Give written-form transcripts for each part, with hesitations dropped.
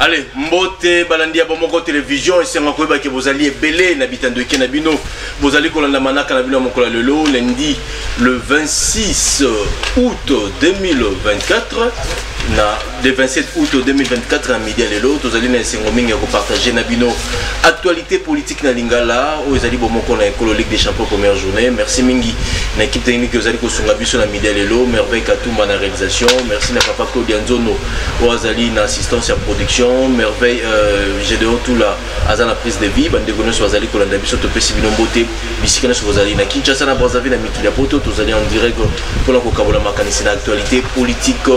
Allez, mbote balandi ya bomoko television esenga koyeba ke bozali ebele na bitando eke na bino bozali kolanda manaka na bino ya mokolo ya lelo lundi le 26 août 2024 na le 27 août 2024 na midi ya lelo tozali na esengo mingi ya kopartage na bino actualité politique na lingala oyo ezali bomoko na ekolo ligue des champions première journée. Merci mingi na équipe technique ozali kosunga biso na midi ya lelo, Merveille Katumba na réalisation, merci na papa Claude Nzono oyo azali na assistance ya production, Merveille Gédéon Tula aza na prise de vie. Bandeko nyonso bazali kolanda biso, topesi bino mbote bisika nyonso bozali na Kinshasa, na Brazzaville, na mikili ya poto. Tozali en direct mpona kokabola makanisi na actualité politique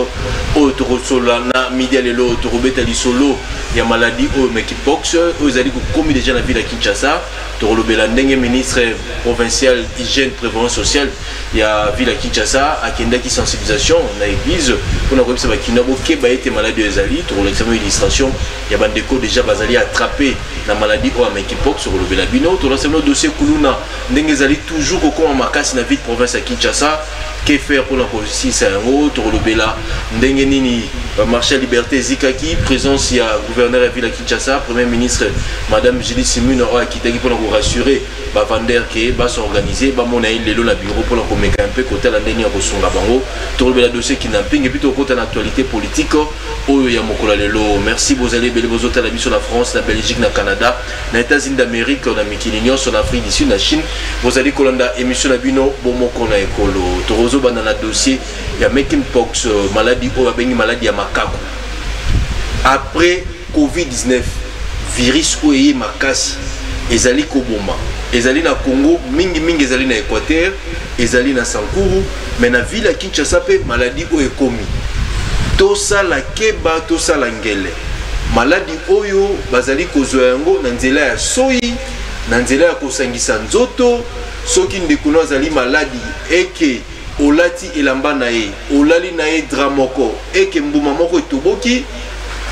oyo tokosolola na midi ya lelo. Tokobeta lisolo ya maladie oyo monkeypox oyo ezali kokomi deja na ville ya Kinshasa. Tokolobela ndenge ministre provincial hygiène prévoyance sociale ya ville ya Kinshasa akendaki sensibilisation na église mpona koyebisa bakinois bokeba ete maladie oyo ezali. Tokolakisa mo illustration ya bandeko deja bazali attrape na maladie oyo ya monkeypox. Tokolobela bino, tolakisa bino dossier kuluna ndenge ezali toujours kokoma makasi na ville province ya Kinshasa, que faire mpona kosilisa yango. Tokolobela ndenge nini bamarché ya liberté ezikaki, présence ya gouverneur ya ville ya Kinshasa, premier ministre madame Julie Simune oyo akitaki mpona korassure bavendeur ke basorganize bamona ye lelo na bureau mpona komeka mpe kotala ndenge ya kosunga bango. Tokolobela dossier kidnapping et puis tokota na actualité politique oyo ya mokolo ya lelo. Merci, bozali ebele bozotala biso na France, na Belgique, na Canada, na États-Unis d'Amérique, na mikili nyonso, na Afrique du Sud, na Chine. Bozali kolanda émission na bino bomoko na ekolo. Tokozobanda na dossier ya monkeypox, maladie oyo babengi maladie ya makaku. Après COVID-19, virus oyo eye makasi ezali koboma, ezali na Congo mingimingi, ezali na Équateur, ezali na Sankuru, mais na ville ya Kinshasa mpe maladie oyo ekomi. Tosala keba, tosala ngele. Maladi oyo bazali kozwa yango na nzela ya soyi, na nzela ya kosangisa nzoto. Soki ndeko no azali maladi eke olati elamba na ye, olali na ye drap moko, eke mbuma moko etoboki,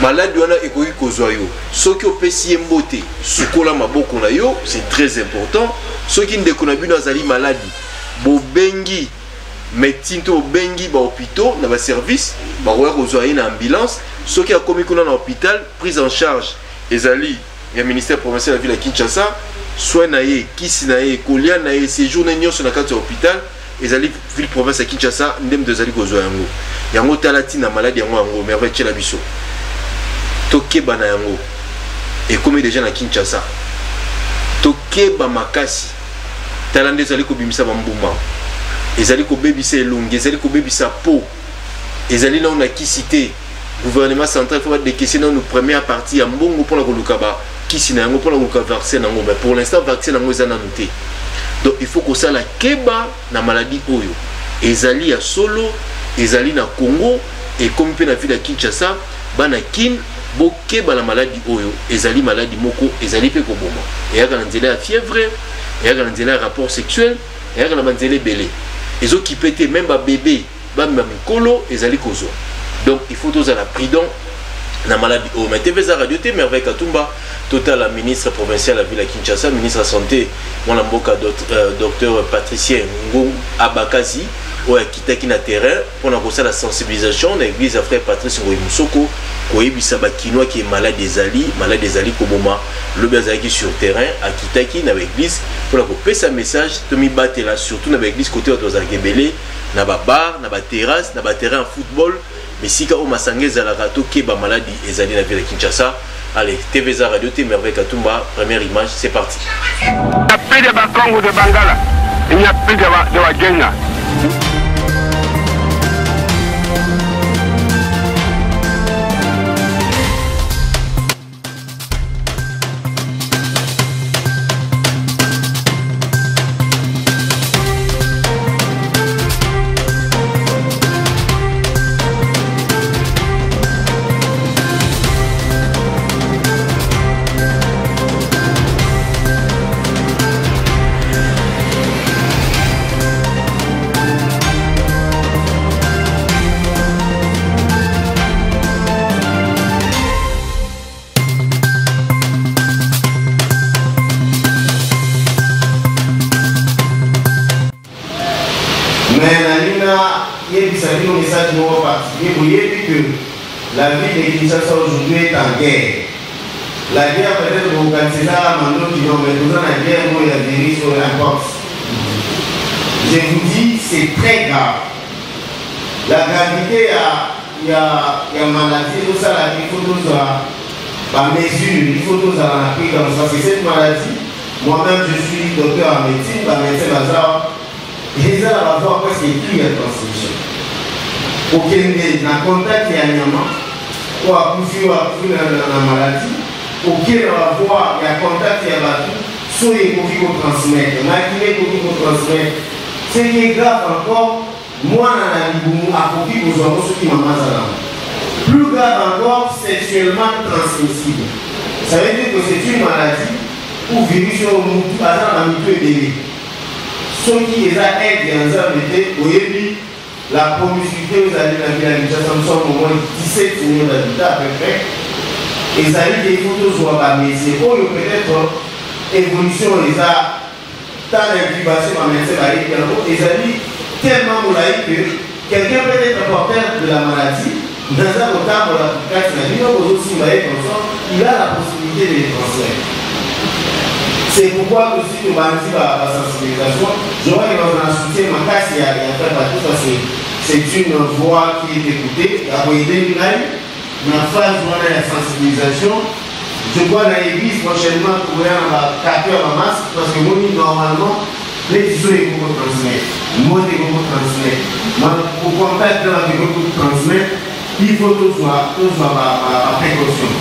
maladi wana ekoki kozwa yo. Soki opesi ye mbote, sukola maboko na yo, c'est très important. Soki ndeko na bino azali maladi, bobengi médecine to bobengi bahôpitaux na baservice, bakoya kozwa ye na ambulance. Soki akomi kuna na hôpital, prise en charge ezali ya ministère provincial ya ville ya Kinshasa. Soin na ye, kisi na ye, kolia na ye, séjour na nyonso na kati ya hôpital ezali ville province ya Kinshasa nde moto ezali kozwa yango. Yango tala ntina maladi yango, yango Merveille tiela biso, tokeba na yango. Ekomi deja na Kinshasa, tokeba makasi. Tala nde ezali kobimisa bambuma, ezali kobebisa elongi, ezali kobebisa po, ezali nano na kisi te. Gouvernement central faut badekese nano première partie ya mbongo mpona koluka bakisi na yango, mpona koluka vaccin na yango, mais pour l'instant vaccin na yango eza nanu te. Donc il faut kosala keba na maladie oyo. Ezali ya solo, ezali na Congo, ekomi mpe na ville ya Kinshasa. Bana Kin, bokeba na maladi oyo. Ezali maladi moko ezali mpe koboma, eyaka na nzela ya fièvre, eyaka na nzela ya rapport sexuel, eyaka na banzela ebele, ezokipe te, même babebe, bamema mikolo ezali kozwa. Donc il faut tozala prudent na maladi oyo. Mais TV eza radio te. Merveille Katumba, totala ministre provincial ya ville ya Kinshasa, ministre ya santé, mwana mboka docteur Patricien Ngo Abakazi oyo akitaki na terrain mpona kosala sensibilisation na église ya frère Patrice Ngoyi Musoko, koyebisa bakinois ke maladi ezali, maladi ezali koboma. Lobi azalaki sur terrain, akitaki na baeglise mpona kopesa message tomibatela, surtout na baeglise kote bato bazalaka ebele, na babar, na baterrasse, na baterrain ya football, bisika oyo masanga ezalaka. Tokeba, maladi ezali na ville ya Kinshasa. Allez, TV eza radio te. Merveille Katumba, première image, c'est parti. Il n'y a plus de Bakongo de Bangala, il n'y a plus de Wagenya. Mais nalingi nayebisa bino message moko particulier. Boyebi que La ville de Kinshasa aujourd'hui est en guerre. La guerre peut-être bokokanisa eza mandoki non mais toza na guerre oyo ya virus oyo mpox. Je vous dis c'est très grave. La gravité ya ya ya maladie ezosala il faut tozwa ba mesures, il faut tozala na prudence parce que cette maladie, moi-même je suis docteur en médecine, ba médecin baza eza na ba voie presque écrit ya transmission. Okende na contact ya nyama oyo akufi oyo akufi na, na, na maladie, oke na ba voie ya contact ya bato, soyi ekoki kotransmettre, makila ekoki kotransmettre. Ce qui est grave encore, mwana na libumu akoki kozwa yango soki mama aza nango. Plus grave encore, sexuellement transmissible. Ça veut dire que c'est une maladie ou virus oyo mutu aza na mitu ebele. Soki eza aide ya Nzambe te, oyebi la promiscuité oyo ezali na ville ya Kinshasa, nous sommes au moins 17 millions d'habitants à peu près. Ezali ke il faut tozwa ba mesures oyo peut-être évolution eza temps d'incubation ba médecin bayebi yango ezali tellement molai que quelqu'un peut être porteur de la maladie naza kotambola kati na bino bozosimba ye consort, il a la possibilité de le transmettre. C'est pourquoi aussi tobandi ba sensibilisation. Je vois que dans un soutien makasi ya ya frère Patrice parce que c'est une voix qui est écoutée akoyede ngai na phase wana ya sensibilisation. Je crois na église prochainement tokoya na bacarton ya bamasque parce que moni normalement neti so ekoki kotransmettre, moto ekoki kotransmettre, contact na bato ekoki kotransmettre. Il faut tozwa baprécaution.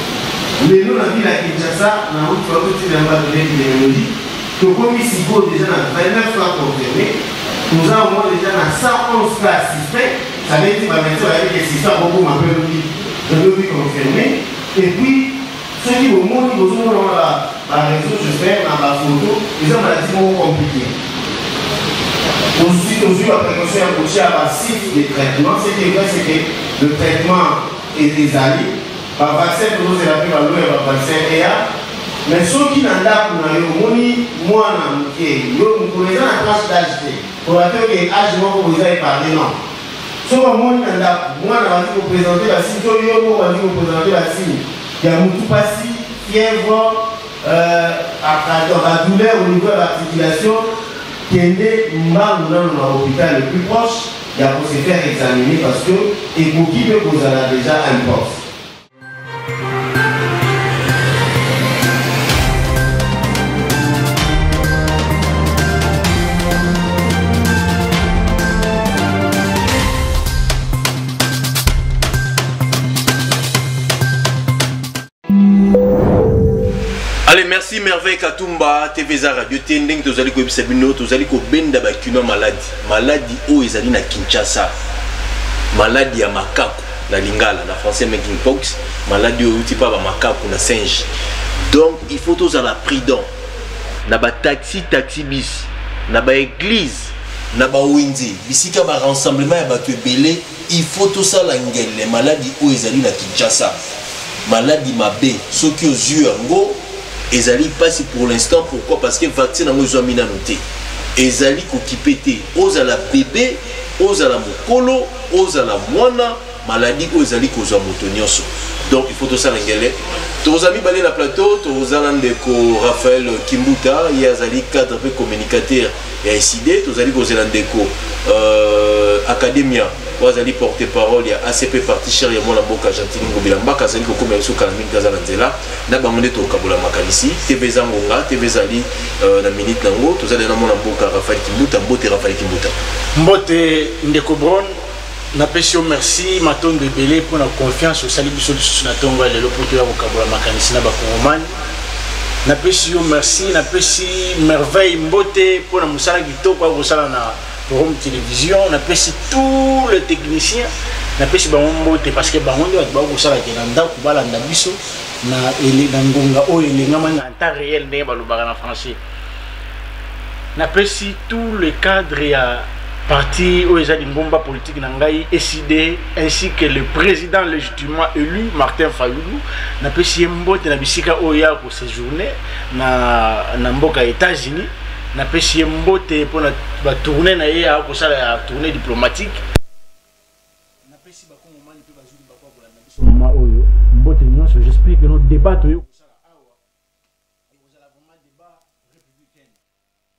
Lelo na ville ya Kinshasa, na route bakotina yango bato épidémiologie, tokomi sikoyo déjà na 29 cas confirmé, toza au moins déjà na 111 cas suspects. Ça veut dire bamédecin bayebi ke suspect akokoma mpe lobi lobi confirmé. Et puis soki bomoni, bozomona wana baréseau, j'espère na bafoto, eza maladie moko compliqué. Ozwi, tozwi baprécaution ya kotia basite de traitement. Ce qui est vrai, c'est que le traitement ezali, bavaccin tozozela mpe balo ya bavaccin eya. Mais soki na ndako na yo omoni mwana moke, yo mokolo, eza na tranche d'âge te, kola te oke âge moko boye eza épargne, non. Soki omoni na ndako mwana bandi koprésente basigne to yo moko bandi koprésente basigne ya mutu pasi, fièvre, badouleur au niveau ya baarticulation, kende mbangu nano na hôpital le plus proche ya kose faire examiner parce que ekoki mpe kozala déjà mpox. Allez, merci Merveille Katumba, TV za Radio te. Ndenge tozali koyebisa bino, tozali kobenda bakino maladi, maladi oyo ezali na Kinshasa, maladi ya makaku na lingala, na français monkeypox, maladi oyo euti mpa bamakaku na singe. Donc il faut tozala prudent na bataxi, taxi bis, na baeglise, na bawenze, bisika ba rassemblement ya bato ebele. Il faut tosala ngele. Maladi oyo ezali na Kinshasa, maladi mabe, soki ozwi yango ezali mpasi pour l'instant. Pourquoi? Parce que vaccin yango ezwami nano te, ezali kokipe te, ozala bebe, ozala mokolo, ozala mwana, maladi oyo ezali kozwa moto nyonso. Donc il faut tosala ngele. Toza mibale na plateau. Toza na ndeko Raphaël Kimbuta, ye azali cadre mpe communicateur ya ECiDé. Tozali kozela ndeko Academia oyo azali porte parole ya ACP, parti cher ya mwana mboka Gentiny Ngobila Mbaka. Azali kokomela biso kala mingi, aza na nzela. Na bango nde tokabola makanisi. TV eza ngonga, TV ezali na minute nango. Tozali na mwana mboka Raphaël Kimbuta. Mbote Raphaël Kimbuta. Mbote ndeko Bron, napesi yo merci, matondo ebele mpona confiance osali biso lisusu na ntongo ya lelo mpo toya kokabola makanisi na bakongomani. Napesi yo merci, napesi Merveille mbote mpona mosala kitoko akosala na Forum Télévision. Napesi tous les techniciens, napesi bango mbote parce que bango nde bato bakosalaka na ndako balanda biso na, na ngonga oyo elengamani na temps réel, ndenge balobaka na français. Napesi tout le cadre ya parti oyo eza lingomba politique na ngai ECiDé, ainsi que le président légitimement élu Martin Fayulu. Napesi ye mbote na bisika oyo ya koséjourne na mboka ya États-Unis. Napesi ye mbote mpona batournée na ye ya kosala ya tournée diplomatique. Napesi bakongomani. mpe bazwi libaku ya kolanda biso mama oyo, mbote nyonso. J'espère que no débat toyo kosala awa ekozala vraiment débat républicaine.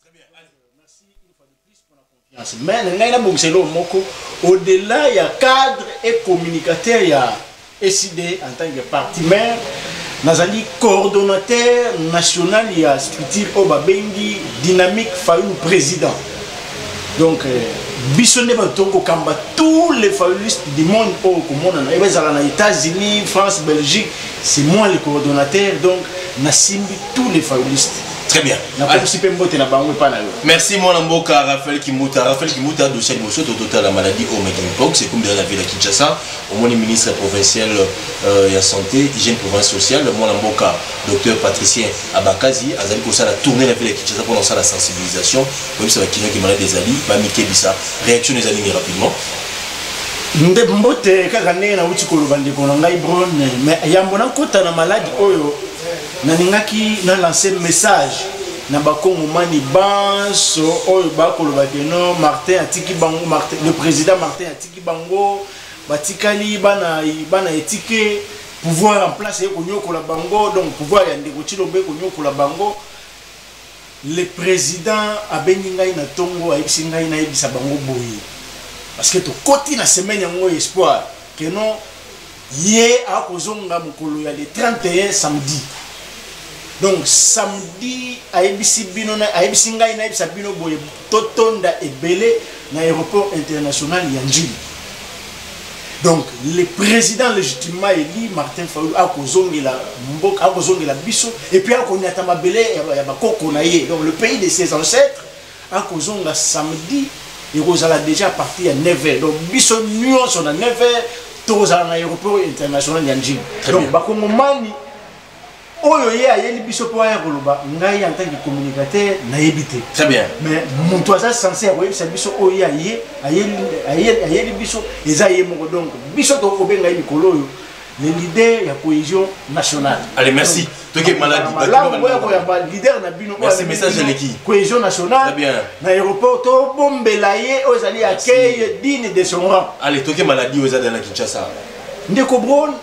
Très bien. Allez. Merci une fois de plus pour la confiance. Mais na ngai nabongisa eloko moko au-delà ya cadre et communicateur ya ECD en tant que parti mère, nazali coordonnateur national ya structure oyo babengi Dynamique Fayulu Président. Donc biso nde bato tokokamba tous les fayulistes du monde oyo komonana ezala na États-Unis, France, Belgique, c'est moi le coordonnateur, donc nasimbi tous les fayulistes. Très bien. Nakomisi mpe mbote na bango epa na yo. Merci mwana mboka Raphaël Kimbuta. Raphaël Kimbuta, dossier liboso tototala la maladie oyo monkeypox ekomi deja na ville ya Kinshasa. Omoni ministre provincial ya santé, hygiène province sociale, mwana mboka docteur Patricien Abakazi azali kosala tournée na ville ya Kinshasa mpona kosala sensibilisation, koyebisa bakinoki maladi ezali, bamikebisa. Réaction ezali nini rapidement? Nde mbote kaka ndenge nauti koloba, ndeko na ngai Bron. Mais yambo nakota na maladi oyo, nalingaki nalance message na bakongomani banso oyo bakoloba ke no Martin atiki bango, Martin, le président Martin atiki bango, batikali bana, bana etike, pouvoir en place ekonyokola bango, donc pouvoir ya ndeko Tshilombo ekonyokola bango. Le président abengi ngai na ntongo, ayebisi ngai nayebisa bango boye, parce que tokoti na semaine yango espoir ke non, ye akozonga mokolo ya le 31, samedi. Donc samedi ayebisi bino, ayebisi ngai nayebisa bino boye: totonda ebele na aéroport international ya Njili. Donc le président légitimement élu Martin Fayulu akozongela mboka, akozongela biso, et puis akoniata mabele ya bakoko na ye, donc le pays de ses ancêtres. Akozonga samedi, ekozala déjà à partir ya 9 heures. Donc biso nyonso na 9 heures tokozala na aéroport international ya Njili. Donc bakongomani oyo ye ayeli biso mpo aya koloba, ngai en tant que communicateur nayebi te. Très bien. Mais moto aza censé ya koyebisa biso oyo ye ayeli biso eza ye moko. Donc biso tokobenga ye mikolo oyo le leader ya cohésion nationale. Allez, merci. Toke maladi. Malamu boya koyamba leader na bino. Merci, message eleki. Cohésion nationale. Très bien. Na aéroport tobombela ye oyo ezali accueil digne de son rang. Allez, toke maladi oyo eza na Kinshasa. Ndeko Bron,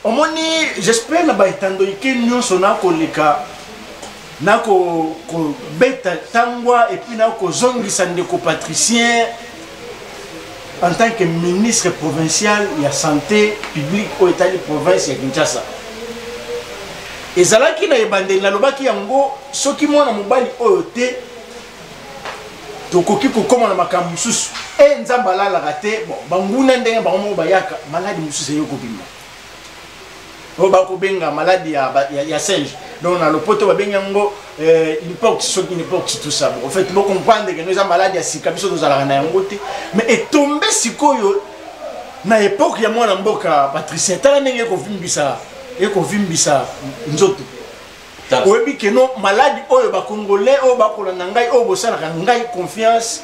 omoni, j'espère na baetando ike nyonso nakoleka nakobeta tangwa et puis nakozongisa ndeko Patricien en tant que ministre provincial ya santé publique oyo etali province ya Kinshasa. Ezalaki na ebandeli, nalobaki yango, soki mwana mobali oyo te, tokoki kokóma na makambo mosusu. E Nzambe alalaka te. Bon, banguna ndenge bango moko bayaka, maladi mosusu eyo kobima oyo bakobenga maladi ya singe. Donc na lopoto babengi yango mpox, soki mpox, tout ça. Bon, en fait bocomprendre ke no eza maladi ya sika, biso tozalaka na yango te, mais etombe sikoyo na époque ya mwana mboka Patricien. Tala ndenge ekovimbisa nzoto. Oyebi ke no maladi oyo, bacongolais oyo bakolanda ngai, oyo bosalaka ngai confiance,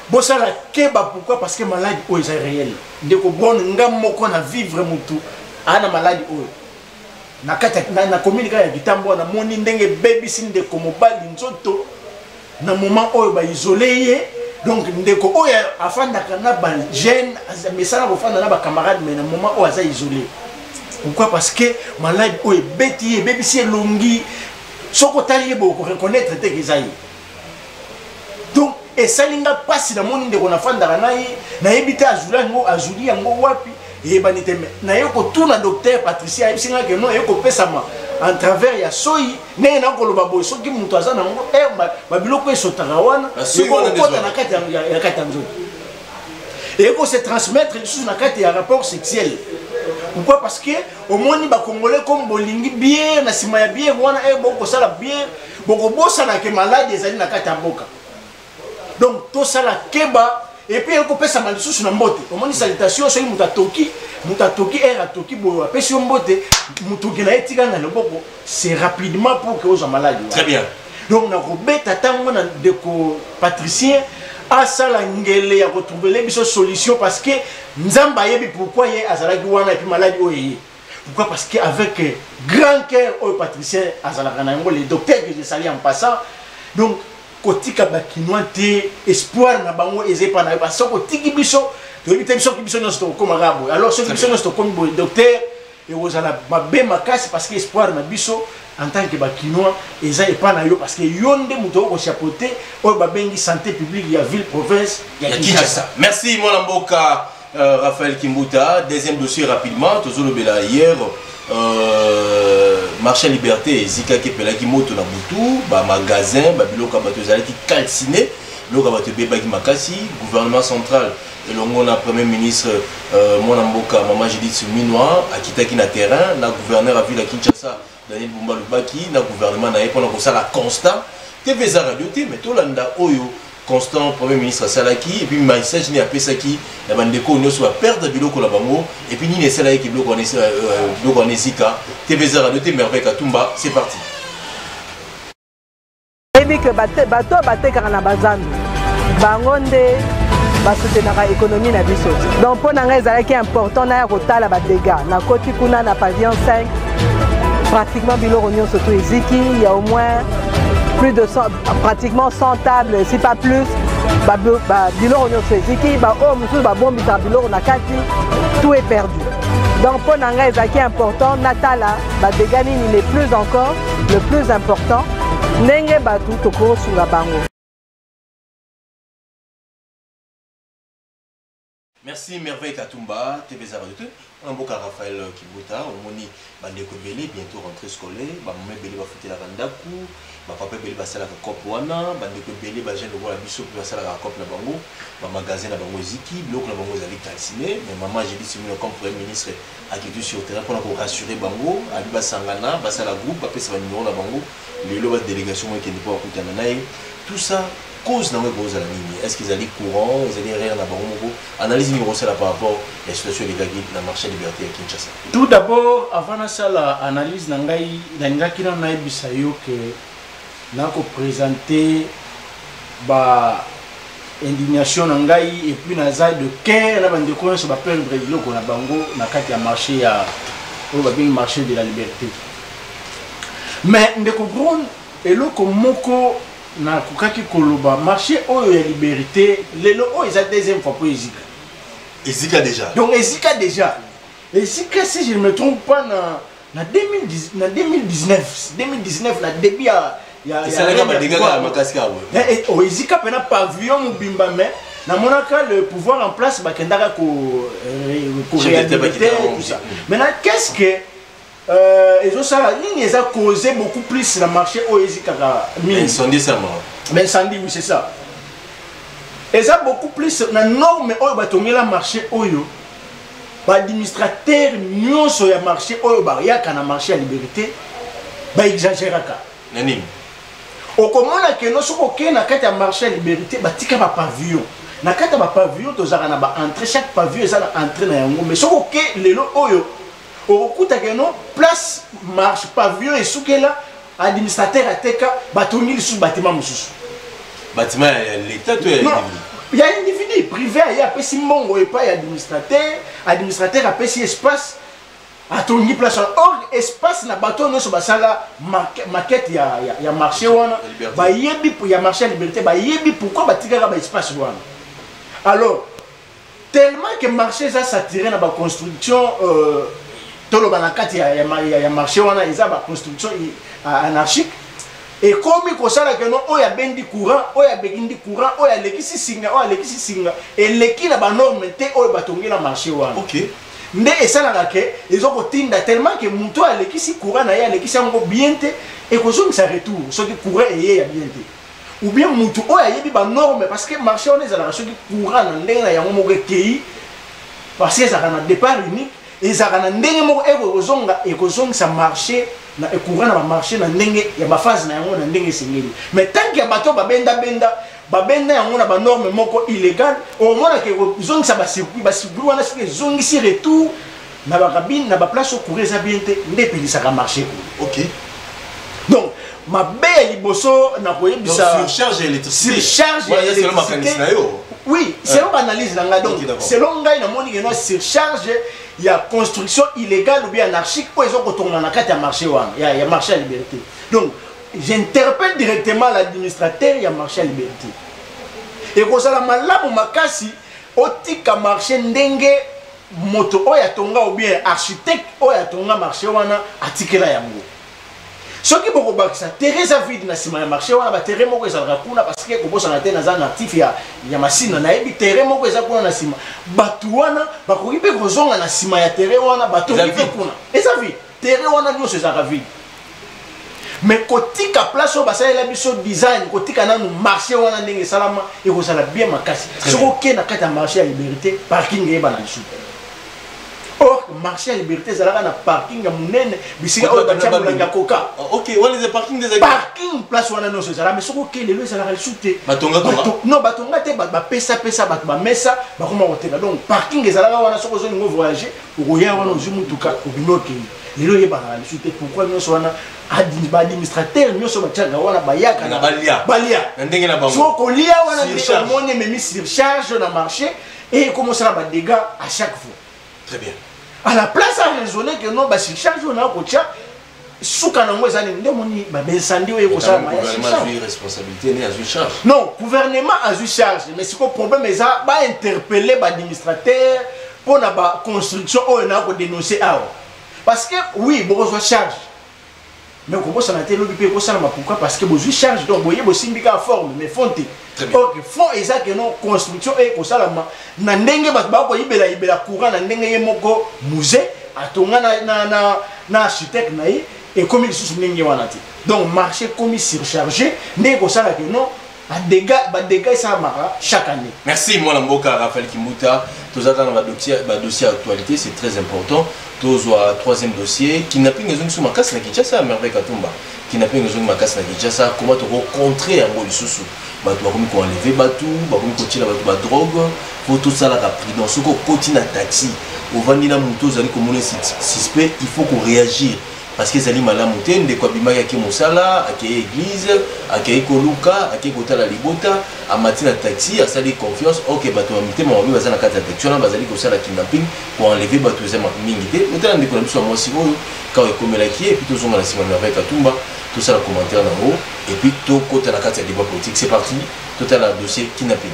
bosala keba. Pourquoi? Parce que maladi oyo eza réel, ndeko Bon. Nga moko na vivre motu aa na maladi oyo na kati na commune kaka ya Kitambo. Namoni ndenge ebebisi ndeko mobali nzoto na moment oyo baisole ye. Donc ndeko oyo afandaka na bajeune, mesana kofanda na bacamarade, mais na moment oyo aza isolé. Pourquoi? Parce que maladi oyo ebeti ye, ebebisi elongi. Soki otali ye boye, okoreconnaître te ke eza ye. Donc esali nga mpasi. Namoni ndeko nafandaka na ye, nayebi te azuli yango, azuli yango wapi, eyebani te. Me naye kotuna docteur Patricia, ayebisi nga ke non, eye kopesama en travers ya soi. Ndenge nakoloba boye, soki moto aza nango, babiloko esotaka wana ekokota na kati ya kati ya nzoto, eko se transmettre lisusu na kati ya rapport sexuel. Pourquoi? Parce que omoni bacongolais comme bolingi bière, na nsima ya bière wana e bokosala bière, bokobosana ke maladi ezali na kati ya mboka. Donc tosala keba. Et puis ekopesama lisusu na mbote. Omoni salutation, soki moto atoki, moto atoki ere atoki boye, apesi yo mbote, motoki na ye etikali na loboko, c'est rapidement pour ke ozwa maladi. Très bien. Donc nakobeta ntango na ndeko Patricien asala ngele ya kotrouver biso solution, parce que Nzambe ayebi pourquoi ye azalaki wana. Et puis maladi oyo eye, pourquoi? Parce que avec grand cœur oyo Patricien azalaka na yango, le docteur que je salue en passant, donc kotika bakinois te, espoir na bango eza epa na yo, parce que otiki biso Toyebi te soki biso nyonso tokokóma kaka boye. Alors soki biso nyonso tokómi boye, docteur, ekozala mabe makasi, parce que espoir na biso en tant que Bakinois eza epa na yo, parce que yo nde moto okochapeauter oyo babengi santé publique ya ville province ya Kinshasa. Merci mwana mboka Raphaël Kimbuta. Deuxième dossier rapidement, tozolobela hier marché Liberté ezikaki, epelaki moto na butu, bamagasin, babiloko ya bato ezalaki calciné, biloko ya bato ebebaki makasi. Gouvernement central elongo na premier ministre mwana mboka mama Judith Suminwa akitaki na terrain na gouverneur ya ville ya Kinshasa Daniel Bumba Lubaki na gouvernement na ye mpona kosala constat. TV eza radio te, mais tolanda oyo constat premier ministre asalaki et puis message nini apesaki na bandeko nyonso baperdre biloko na bango et puis nini esalaki biloko wana ezika. TV eza radio te. Merveille Katumba, c'est parti. Yebi ke bato batekaka na bazandu, bango nde basoutenaka économie na biso. Donc mpo na ngai ezalaki important naya kotala badégâts. Nakoti kuna na pavillon 5, pratiquement biloko nyonso to eziki. Il y a au moins plus de 100, pratiquement 100 tables, si pas plus. Biloko nyonso eziki, baoyo mosusu babombisaka biloko na kati, tout est perdu. Donc mpo na ngai ezalaki important natala badégâts nini, mais plus encore, le plus important, ndenge bato tokosunga bango. Merci Merveille Katumba, TV eza radio te. Mwana mboka Raphaël Kimbuta, omoni bandeko ebele, bientôt rentrée scolaire, bamama ebele bafutelaka ndako, bapapa ebele basalaka coop wana, bandeko ebele, bajeune lokola biso mpe basalaka coop na bango, bamagasin na bango eziki, biloko na bango ezali calciné. Mais mama Judith Suminwa comme premier ministre akiti sur terrain mpona korassurer bango, abi basangana, basala groupe, bapesa banimero na bango. Lelo badélégation moko ekende mpo bakutana na ye. Tout ça, cause nango ekozala nini? Est ce que ezali courant, ezali erreur na bango moko? Analyse nini okosala par rapport ya situation elekaki na marché Liberté ya Kinshasa? Tout d'abord, avant nasala analyse na ngai, nalingaki nano nayebisa yo ke nakoprésente ba indignation na ngai et puis naza de cœur na bandeko nyonso baperdre biloko na bango na kati ya marché ya oyo babengi marché de la Liberté. Mais ndeko Bron, eloko moko nakokaki koloba, marché oyo ya Liberté lelo oyo eza deuxième fois mpo ezika. Ezika déjà. Donc ezika déjà, ezika, si je ne me trompe pas, na 2010, na 2019, 2019 na début ya Esalaka badégâts kaka makasi kaka boye. Oh, ezika mpena pavillon mobimba, mais namonaka le pouvoir en place bakendaka koréhabiliter tout ça. Maintenant, qu'est-ce que ezosala nini, eza causer beaucoup plus na marché oyo ezikaka mingi? Incendie sama. Mais incendie, oui, c'est ça. Eza beaucoup plus na norme oyo batongela marché oyo. Baadministrateur nyonso ya marché oyo bayaka na marché ya Liberté baexagéraka. Na nini? Okomona keno soki okei na kati ya marché ya Liberté, batika bapavillon. Na kati ya bapavillon tozalaka na baentrée, chaque pavillon eza na entrée na yango. Mais soki oke lelo oyo, okokuta keno place marche pavillon esukela, administrateur ateka, batongi lisusu bâtiment mosusu. Bâtiment ya l'État to ya Non, individu? Ya individu privé. Aye, apesi mbongo epai ya administrateur, administrateur apesi espace, atongi place wana. Or espace na bato nyonso basala maquette ya marché wana, Ya Liberté. bayebi ya marché ya Liberté, bayebi pourquoi batikaka baespace wana. Alors tellement que marché eza saturé na baconstruction, toloba na kati ya marché wana eza baconstruction anarchique, ekomi kosala keno oyo abendi courant, oyo abendi courant, oyo alekisi singa, oyo alekisi singa, eleki na banorme te oyo batongi na marché wana. Nde esalaka ke eza kotinda tellement ke moto oyo alekisi courant na ye, alekisi yango bien te, ekozongisa retour soki courant eye ya bien te, ou bien motu oyo ayebi banorme, parce que marché wana ezalaka soki courant na ndenge na yango moko ekei, parce que ezalaka na départ unique, ezalaka na ndenge moko ekozonga, ekozongisa marché na courant na bamarché na ndenge ya baphase na yango na ndenge esengeli. Mais tant que ya bato babendabenda, babenda yango na banorme moko illégal, omonaka ekozongisa bacircuit, bacircuit wana soki ezongisi retour na bacabine, na baplace oyo courant eza bien te, nde epelisaka marché oyo. Donc mabe ya liboso na koyebisa, surcharge ya électricité. Surcharge ya Wana eza selon makanisi na yo. Oui, selon baanalyse na ngai. Donc Ok, d'accord. selon ngai, namoni keno surcharge ya construction illégale ou bien anarchique oyo eza kotonga na kati ya marché wana ya marché ya Liberté. Donc j'interpelle directement l'administrateur ya marché ya Liberté, ekozala malamu makasi. Otika marché ndenge moto oyo atonga ou bien architecte oyo atonga marché wana atikela yango. Soki bokobakisa terrain eza vide na nsima ya marché wana, baterrain moko ezalaka kuna, parce que kobosana te, naza natif ya Masina, nayebi terrain moko eza kuna na nsima. Bato wana bakoki mpe kozonga na nsima ya terrain wana, batongi mpe kuna, eza vide. Terrain wana nyonso ezalaka vide. Mais kotika place oyo basalela biso design, kotika nanu marché wana ndenge esalama, ekozala bien makasi. Soki okei na kati ya marché ya Liberté, parking eyebana lisusu. Or marché ya Liberté ezalaka na parking ya monene, bisika oyo batia molangi ya Coca. Ok, wana eza parking des Parking, place wana nyonso ezalaka. Mais soki okei lelo, ezalaka lisusu te. Batonga tonga. Non, batonga te, bapesapesa bato bamesa, bakoma koteka. Donc parking ezalaka wana, soki ozolinga voyager, okoya wana, ozwi mutuka, obimi, okei. Lelo oyebanaka lisusu te. Pourquoi nyonso wana? Baadministrateur nyonso batiaka wana bayaka na balia. Balia na ndenge na bango. So kolia wana nde omoni ememi surcharge na marché et ekomosala badégâts à chaque fois. Très bien. À la place à raisonner que non, basurcharge oyo na kotia, suka nango eza nini? Nde omoni baincendie oyo ekosalama ya surcharge. Responsabilité ne azwi charge. Non, gouvernement azwi charge, mais sikoyo problème eza bainterpeller baadministrateur mpo na baconstruction oyo na kodénoncer awa. Parce que oui, bokozwa charge, mais okobosana te, elobi mpe ekosalama. Pourquoi? Parce que bozwi charge, donc boye bosimbi kaka forme, mais fond te. Ok, fond eza ke non, construction oyo ekosalama na ndenge bato bakoyibelayibela courant, na ndenge ye moko musée atonga na architecte na ye, ekomi lisusu ndenge wana te. Donc marché ekomi surchargé, ndenge ekosala ke non, badégâts esalamaka chaque année. Merci mwana mboka Raphaël Kimbuta. Tozalaka na badossier ya actualité, c'est très important. Tozwa troisième dossier: kidnapping ezongi so makasi na Kinshasa. Merveille Katumba, kidnapping ezongi makasi na Kinshasa. Comment tokocontrer yango lisusu? Bato bakomi koenlever bato, bakomi kotiela bato badrogue. Fo tosalaka prudence. Soki okoti na taxi, ovandi na moto ozali komona suspect, il faut koréagir, parce que ezali malamu te. Ndeko abimaki, ake mosala, akei église, akei koluka, akei kotala libota, amati na taxi, asali confiance. Ok, bato ya mitema mabe baza na kati ya taxi wana, bazali kosala kidnapping, koenlever bato. Eza mingi te. Otala ndeko na biso ya mwasi oyo kaka ekomelaki ye, et puis tozonga na nsima. Merveille Katumba, tosala commentaire nango et puis tokota na kati ya débat politique. C'est parti, totala dossier kidnapping.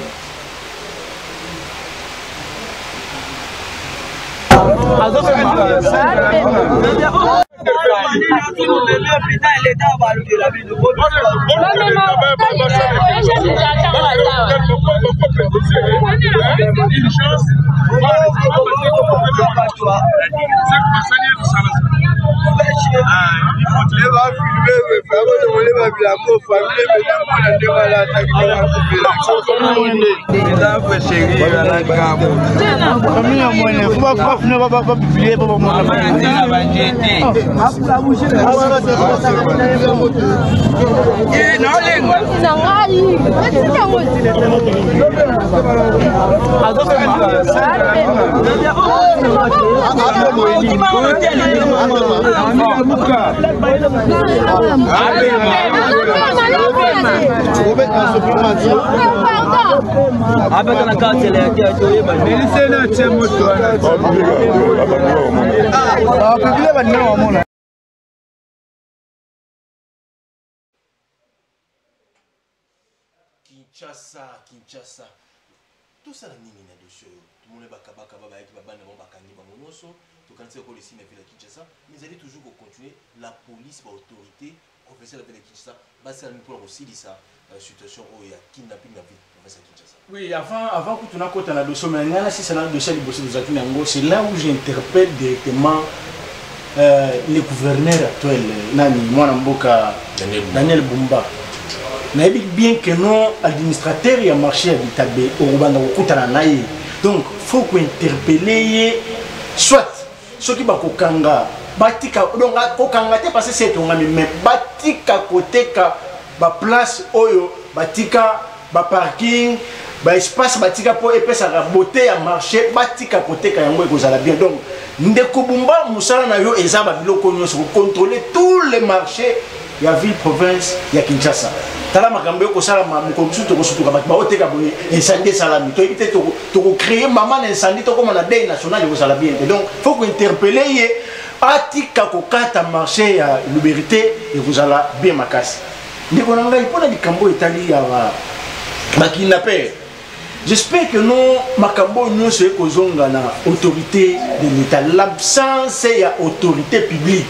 Abeta na kati ya te, toyeba. Publie bandina wamona. Kinshasa, Kinshasa, tosala nini na dossier oyo? Tomoni bakabakaba bayaki, babanda bango, bakangi bango nyonso. Tokanisi ekolo esili na ville ya Kinshasa, mais ezali toujours kocontinue. La police, baautorité provinciale ya ville ya Kinshasa basala nini mpona kosilisa situation oyo ya kidnapping na ville province ya Kinshasa? Oui, avant que tu n'as na dossier, mais nga si c'est un dossier liboso tozalaki na yango, c'est là où j'interpelle directement le gouverneur actuel, nani, mwana mboka Daniel Bumba. Daniel Bumba. Nayebi bien que non, administrateur ya marché ya Bitabe, okobanda kokutana na ye. Donc faut kointerpeller ye, soit soki bakokanga, batika. Donc kokanga te, parce que c'est etongami, mais batika koteka baplace oyo batika, baparking, baespace batika mpo epesaka beauté ya marché, batika koteka yango, ekozala bien. Donc ndeko Bumba, mosala na yo eza babiloko nyonso kocontrôler tous les marchés ya ville province ya Kinshasa. Tala makambo ekosalama mokolo mosusu, tokosutuka bato baoteka boye, incendie esalami, toyebi te, tokocréer mama na incendie, tokóma na deuil national, ekozala bien te. Donc faut kointerpeller ye, atika kokata marché ya Liberté, ekozala bien makasi. Ndeko na ngai, mpona likambo etali ya bakidnapper. J'espère que non, makambo nyonso ekozonga na autorité de l'État, l'absence ya autorité publique.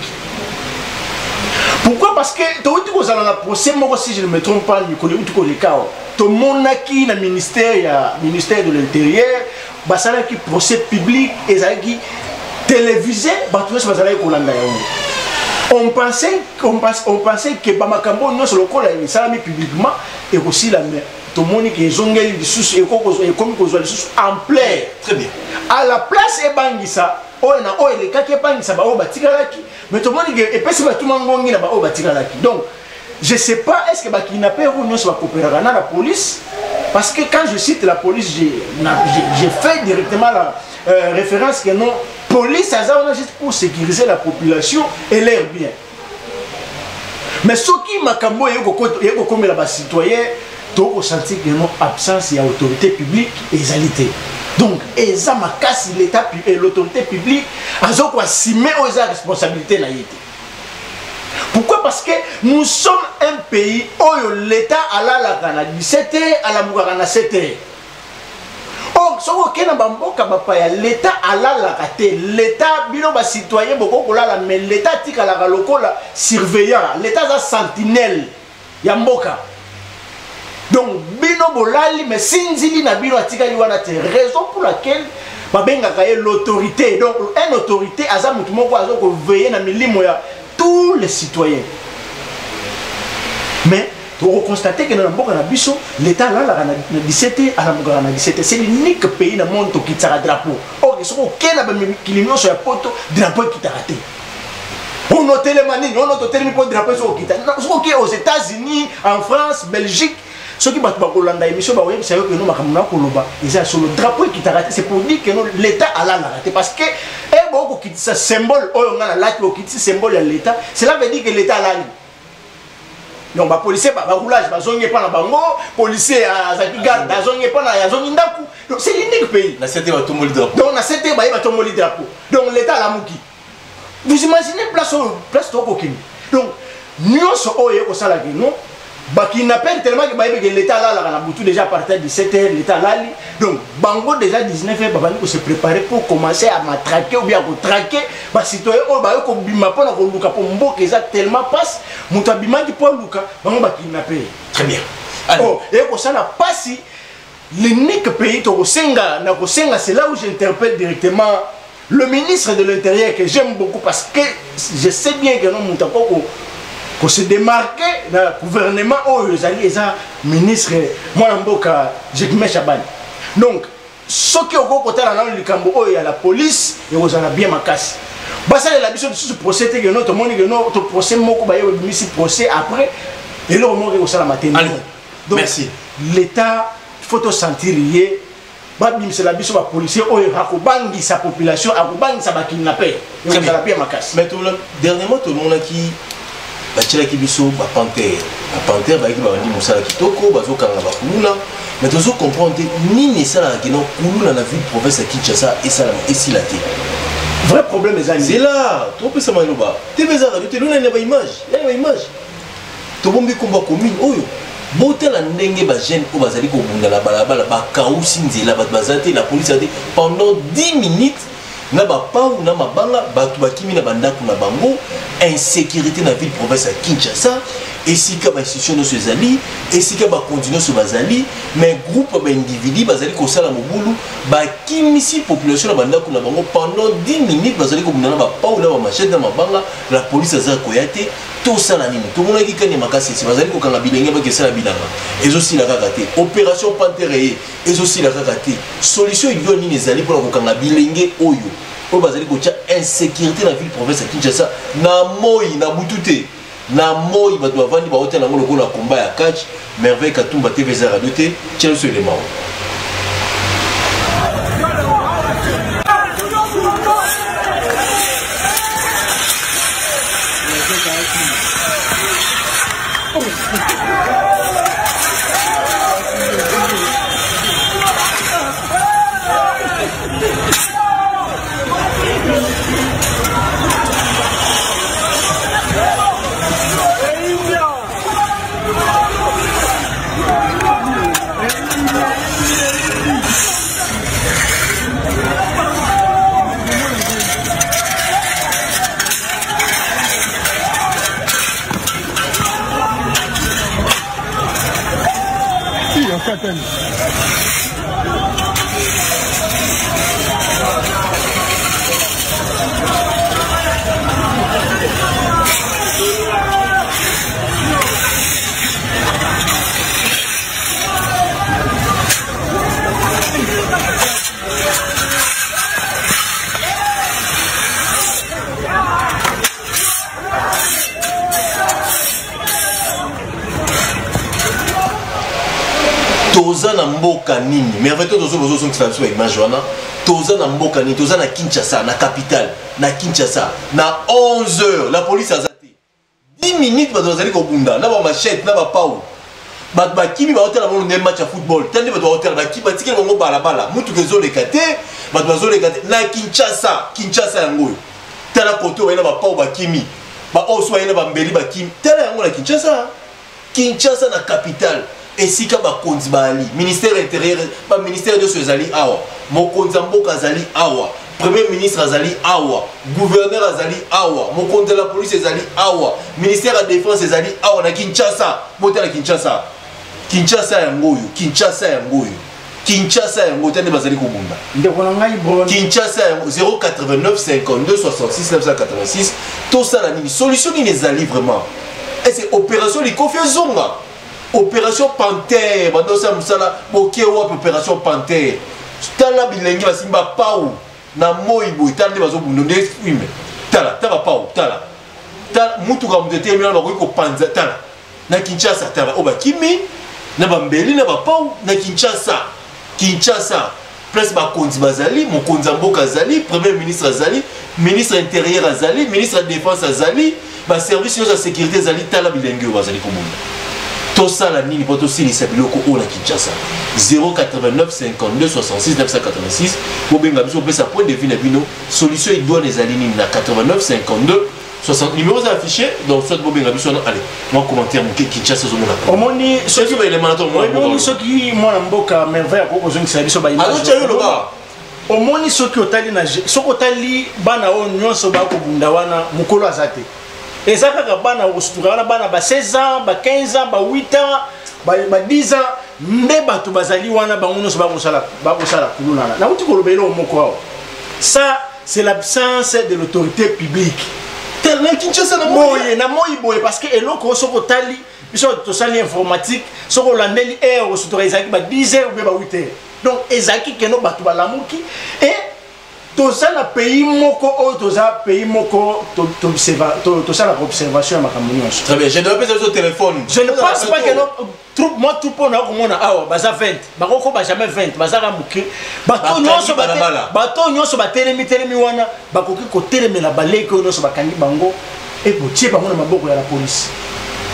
Pourquoi? Parce que touti kozala na procès moko, si je ne me trompe pas, mikolo euti koleka awa. Tomonaki na ministère ya ministère de l'Intérieur basalaki procès public, ezalaki télévisé, bato nyonso bazalaki kolanda yango. On pensait que bamakambo nyonso lokola esalami publiquement ekosila, mais tomoni ke ezongeli lisusu, ekomi kozwa lisusu ampleur. Très bien. À la place ebangisa oyo na oyo elekaki, ebangisa baoyo batikalaki, mais tomoni ke epesi batuma ngongi na baoyo batikalaki. Donc je sais pas, est ce que bakidnapper oyo nyonso bakopéraka na la police? Parce que quand je cite la police, j'ai fait directement la référence que non, police aza wana juste pour sécuriser la population et leurs biens. Mais soki makambo oyo ekokomela bacitoyen, tokosentir que non, absence ya autorité publique ezali te. Donc eza makasi, l'état, l'autorité publique azokoassume oyo eza responsabilité na ye te. Pourquoi? Parce que nous sommes un pays oyo l'état alalaka na 17 heures, alamukaka na 7 heures. Or soki okei na bamboka bapaya, l'état alalaka te. L'état, bino bacitoyen bokoki kolala, mais l'état atikalaka lokola surveillant. L'état aza sentinelle ya mboka. Donc bino bolali, mais sinzili na bino atikali wana te. Raison pour laquelle babengaka ye l'autorité. Donc un autorité aza motu moko aza koveiller na milimo ya tous les citoyens. Mais tokoconstate ke na mboka na biso, l'état alalaka na 17 heures, alamukaka na 17 heures. C'est l'unique pays na monde tokitisaka drapeau. Or soki okei na bamikili nyonso ya poto, drapeau ekitaka te. Ono telema nini? Ono totelemi mpo drapeau soki okita. Soki okei aux États-Unis, en France, Belgique, soki bato bakolanda émission, bakoyebisa yo keno makambo na koloba eza ya solo. Drapeau ekitaka te. C'est pour dire que non, l'état alalaka te, parce que e bokokitisa symbole oyo nga nalati, okitisi symbole ya l'état, cela veut dire que l'état alali. Donc bapolicier baroulage bazongi epa na bango, policier azalaki garde azongi epa na, azongi ndako. Donc c'est l'unique pays. Na 7 batomboli drapeau. Donc na 7 baye batomboli drapeau, donc l'état alamuki. Vous imaginez place oyo, place tokokende. Donc nyonso oyo ekosalaki non, bakidnapper, tellement ke bayebi ke l'état alalaka na butu déjà à partir de 17 heures, l'état alali. Donc bango déjà 19 heures babandi kose préparer pour commencer à matraquer ou bien kotraquer bacitoyen oyo baye kobima mpona koluka, mpo mboka eza tellement passe, moto abimaki mpo aluka, bango bakidnapper. Très bien. Oh, ekosala pasi. L'unique pays tokosenga na kosenga, c'est là où j'interpelle directement le ministre de l'Intérieur que j'aime beaucoup, parce que je sais bien que non, moto akoko kose démarquer na gouvernement oyo ezali, eza ministre mwana mboka Jacquemain Shabani. Donc soki okoki kotala nano likambo oyo ya la police, ekozala bien makasi. Basalela biso lisusu procès te, keno tomoni keno to procès moko baye babimisi procès, après eloko moko ekosalama te. Donc merci. L'état, faut tosentir ye, babimisela biso bapolicier oyo akobangisa population, akobangisa bakidnapper, ekozala mpe ya makasi. Mais dernièrement tomonaki batielaki biso bapantere. Bapantere bayaki, babandi mosala kitoko, bazokanga bakuluna, mais tozocomprendre te nini esalaka kino kuluna na ville province ya Kinshasa esalama esila te. Vrai problème eza nini? Zela, topesa maloba. TV eza radio te. Lona na baimage, ya baimage, tobombi komba commune oyo. Botala ndenge bajeune oyo bazali kobunda na balabala, bakausi nzela, bato baza te, la police te. Pendant 10 minutes na bapau na mabanga, bato bakimi na bandako na bango. Insécurité na ville province ya Kinshasa, esika bainstitution nyonso ezali, esika bakonzi nyonso bazali, mais groupe ya baindividu bazali kosala mobulu, bakimisi population na bandako na bango. Pendant 10 minutes bazali kobunda na bapau na bamachete na mabanga, la police aza koya te. Tosala nini? Tomonaki kani makasi esi bazali kokanga bilenge bakesala bilanga, ezosila kaka te. Opération pantere ye ezosila kaka te. Solution idio nini ezali mpona kokanga bilenge oyo, oyo bazali kotia insécurité na ville province ya Kinshasa na moi na butu te, na moi bato bavandi baotala yango lokola komba ya catch? Merveille Katumba, TV eza radio te, tia biso elema oyo. Ekatani. Toza na mboka nini? Merveille, to tozo bozozongisa biso baimage wana. Toza na mboka nini? Toza na Kinshasa, na capitale, na Kinshasa, na 11 heures. La police aza te. 10 minutes, bato bazali kobunda na bamachete na bapau. Bato bakimi, baotala bango nde match ya football. Ta nde bato baotala, bakimi, batikeli bango balabala, motuka ezoleka te, bato bazoleka te na Kinshasa. Kinshasa yango oyo. Tala kote oyo baye na bapau bakimi, baoyo so baye na bambeli bakimi. Tala yango na Kinshasa. Kinshasa na capitale, esika bakonzi baali, ministère intérieur, baministère nyonso ezali awa, mokonzi ya mboka azali awa, premier ministre azali awa, gouverneur azali awa, mokonzi ya la police ezali awa, ministère ya défense ezali awa na Kinshasa. Botala Kinshasa. Kinshasa yango oyo. Kinshasa yango oyo. Kinshasa yango, ta nde bazali kobunda. Ndeko na ngai Bron. Kinshasa yango. 089 52 66 986. Tosala nini? Solution nini ezali vraiment? Ese opération likofi ezonga, opération panthère bandosala mosala boke wapi? Opération panthère, tala bilenge basimbi bapau na moi boye, tala nde bazobunda nde filme. Tala, ta bapau, tala, tala mutuka, moto etelemi wana, bakoki kopanza. Tala na Kinshasa, tala oyo bakimi na bambeli na bapau na Kinshasa. Kinshasa, place bakonzi bazali, mokonzi ya mboka azali, premier ministre azali, ministre intérieur azali, ministre ya défense azali, baservice nyonso ya sécurité ezali. Tala bilenge oyo bazali kobunda. Tosala nini mpo tosilisa biloko oyo na Kinshasa? 089 52 66 986. Bobenga biso, opesa point de vue na bino. Solution idoine ezali nini? Na 89 52 60, numéro eza affiché. Donc soit bobenga biso wana. Allez, mwa commentaire moke. Kinshasa ozomona. Omoni. Soki baelema na to. Omoni, soki mwana mboka Merveille akoki kozongisa biso ba Azotya yo, loba. Omoni, soki otali na soki otali bana oyo nyonso bakobunda wana, mokolo aza te. Eza kaka bana kosutuka wana, bana ba 16 ans, ba 15 ans, ba 8 ans, ba 10 ans nde bato bazali wana. Bango nyonso bakosala kuluna. Nauti koloba eloko moko awa: ça, c'est l'absence de l'autorité publique. Na Kinshasa na boye, na moi boye, parce que eloko oyo, soki otali, biso tosali informatique, soki olandeli heure osutuka, ezalaki ba 10 heures ou ba 8 heures. Donc ezalaki keno bato balamuki. E toza na pays moko oyo, toza pays moko tosalaka observation ya makambo nyonso. Très bien, je dois apesa biso téléphone. Je ne pense pas que no troupe, moi, troupe oyo nakomona awa baza 20, bakokoba jamais 20, bazaka moke. Bato nyonso bato nyonso batelemi telemi wana, bakoki kotelemela baleki oyo nyonso. Bakangi bango e botie bango na maboko ya la police.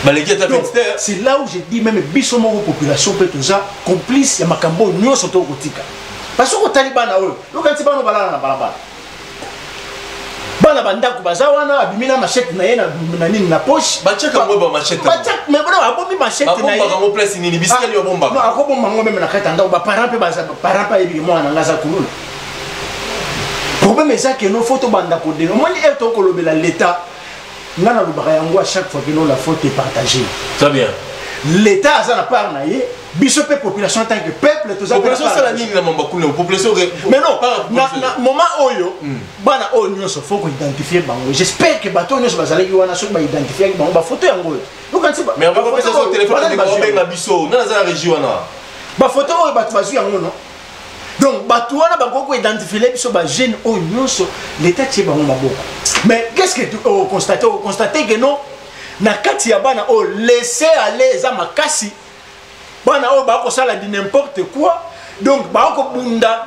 Baleki ata. Donc, c'est là où je dis même biso moko population mpe toza complice ya makambo oyo nyonso tokotika. Parce que otali bana oyo, yokanisi bana oyo balala na balabala, bana bandako baza wana, abimi na machete na ye na nini na poche. Batiaka yango bamachete. Mais bona abomi machete na ye. Babombaka yango place nini? Bisika nini babombaka? Non, akobomba yango même na kati ya ndako. Baparent mpe baza, parent mpe ayebi mwana na nga aza kuluna. Problème eza que no faut tobanda kodena. Omoni, ere tokolobela l'état, nga nalobaka yango à chaque fois que no, la faute est partagée. Très bien. L'état aza na part na ye, biso mpe population en tant que peuple toza mpe na population part na osala biso. Nini na mambo kuna population? Mais non, na moment oyo, bana oyo nyonso faut koidentifie bango. J'espère que bato oyo nyonso bazalaki wana, soki baidentifiaki bango, bafoto yango oyo yokanisi. Mais bakopesa biso téléphone, ndeko obenga biso. Nani aza na régie wana? Bafoto oyo bato bazwi yango, no. Donc bato wana bakoki koidentifie biso bajeune oyo nyonso, l'état tie bango maboko. Mais qu'est ce que tu oconstate? Oconstate que non, na kati ya bana oyo, laisser aller eza makasi. Bana oyo bakosala du n'importe quoi. Donc bakobunda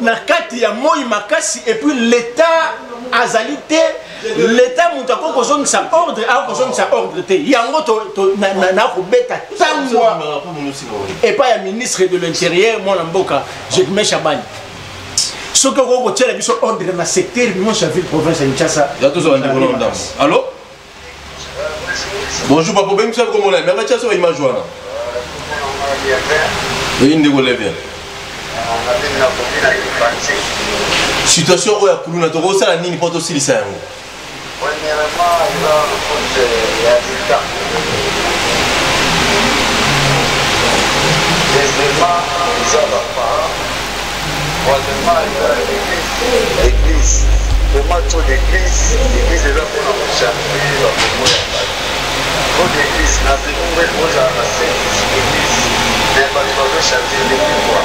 na kati ya moi makasi, et puis l'état azali te. L'état, moto akoki kozongisa ordre, akoki kozongisa ordre te. Yango nakobeta tangwa epai ya ministre de l'Intérieur, mwana mboka Jacquemain Shabani, soki okoki kotiela biso ordre na secteur nyonso ya ville province ya Kinshasa. Ya tozwa ndeko na ndambo. Allo, bonjour papa, obengi biso komona me batia so baimage wana. Eyi ndeko Levien, situation oyo ya kuluna, tokosala nini mpo tosilisa yango? Premièrement, eza faute ya l'État. Deuxièmement, eza ba parents. Troisièmement, eza l'église. L'église. Comment trop d'église L'église eza mpona kocharge bakongo ya bato. Trop d'église na Zimbabwe ozala na 5 église mais bato bazocharge ndenge kwa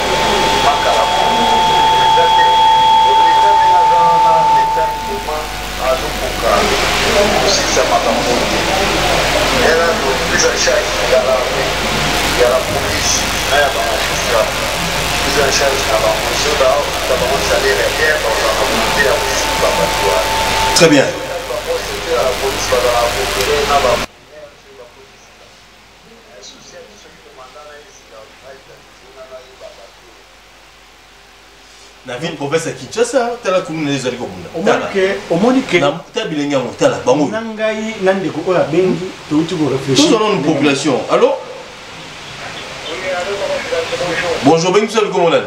makala eza te. Leta ndenge aza wana, leta vraiment azokoka kosilisa makambo te. Era prise en charge ya l'armée, ya la police na ya bamagistrat, prise en charge na bango soki baofuta bango salaire ya bien, bakozala na volonté ya kosimba bato wana. Très bien. Baposte ya la police bazala coopere na ba na ville province ya Kinshasa tala kuluna ezali kobunda omoni ke tala bilenge yango tala bango na ngai na ndeko oyo abengi touti ko réfléchir tozala nanu population allo bonjour bengi biso likombo nani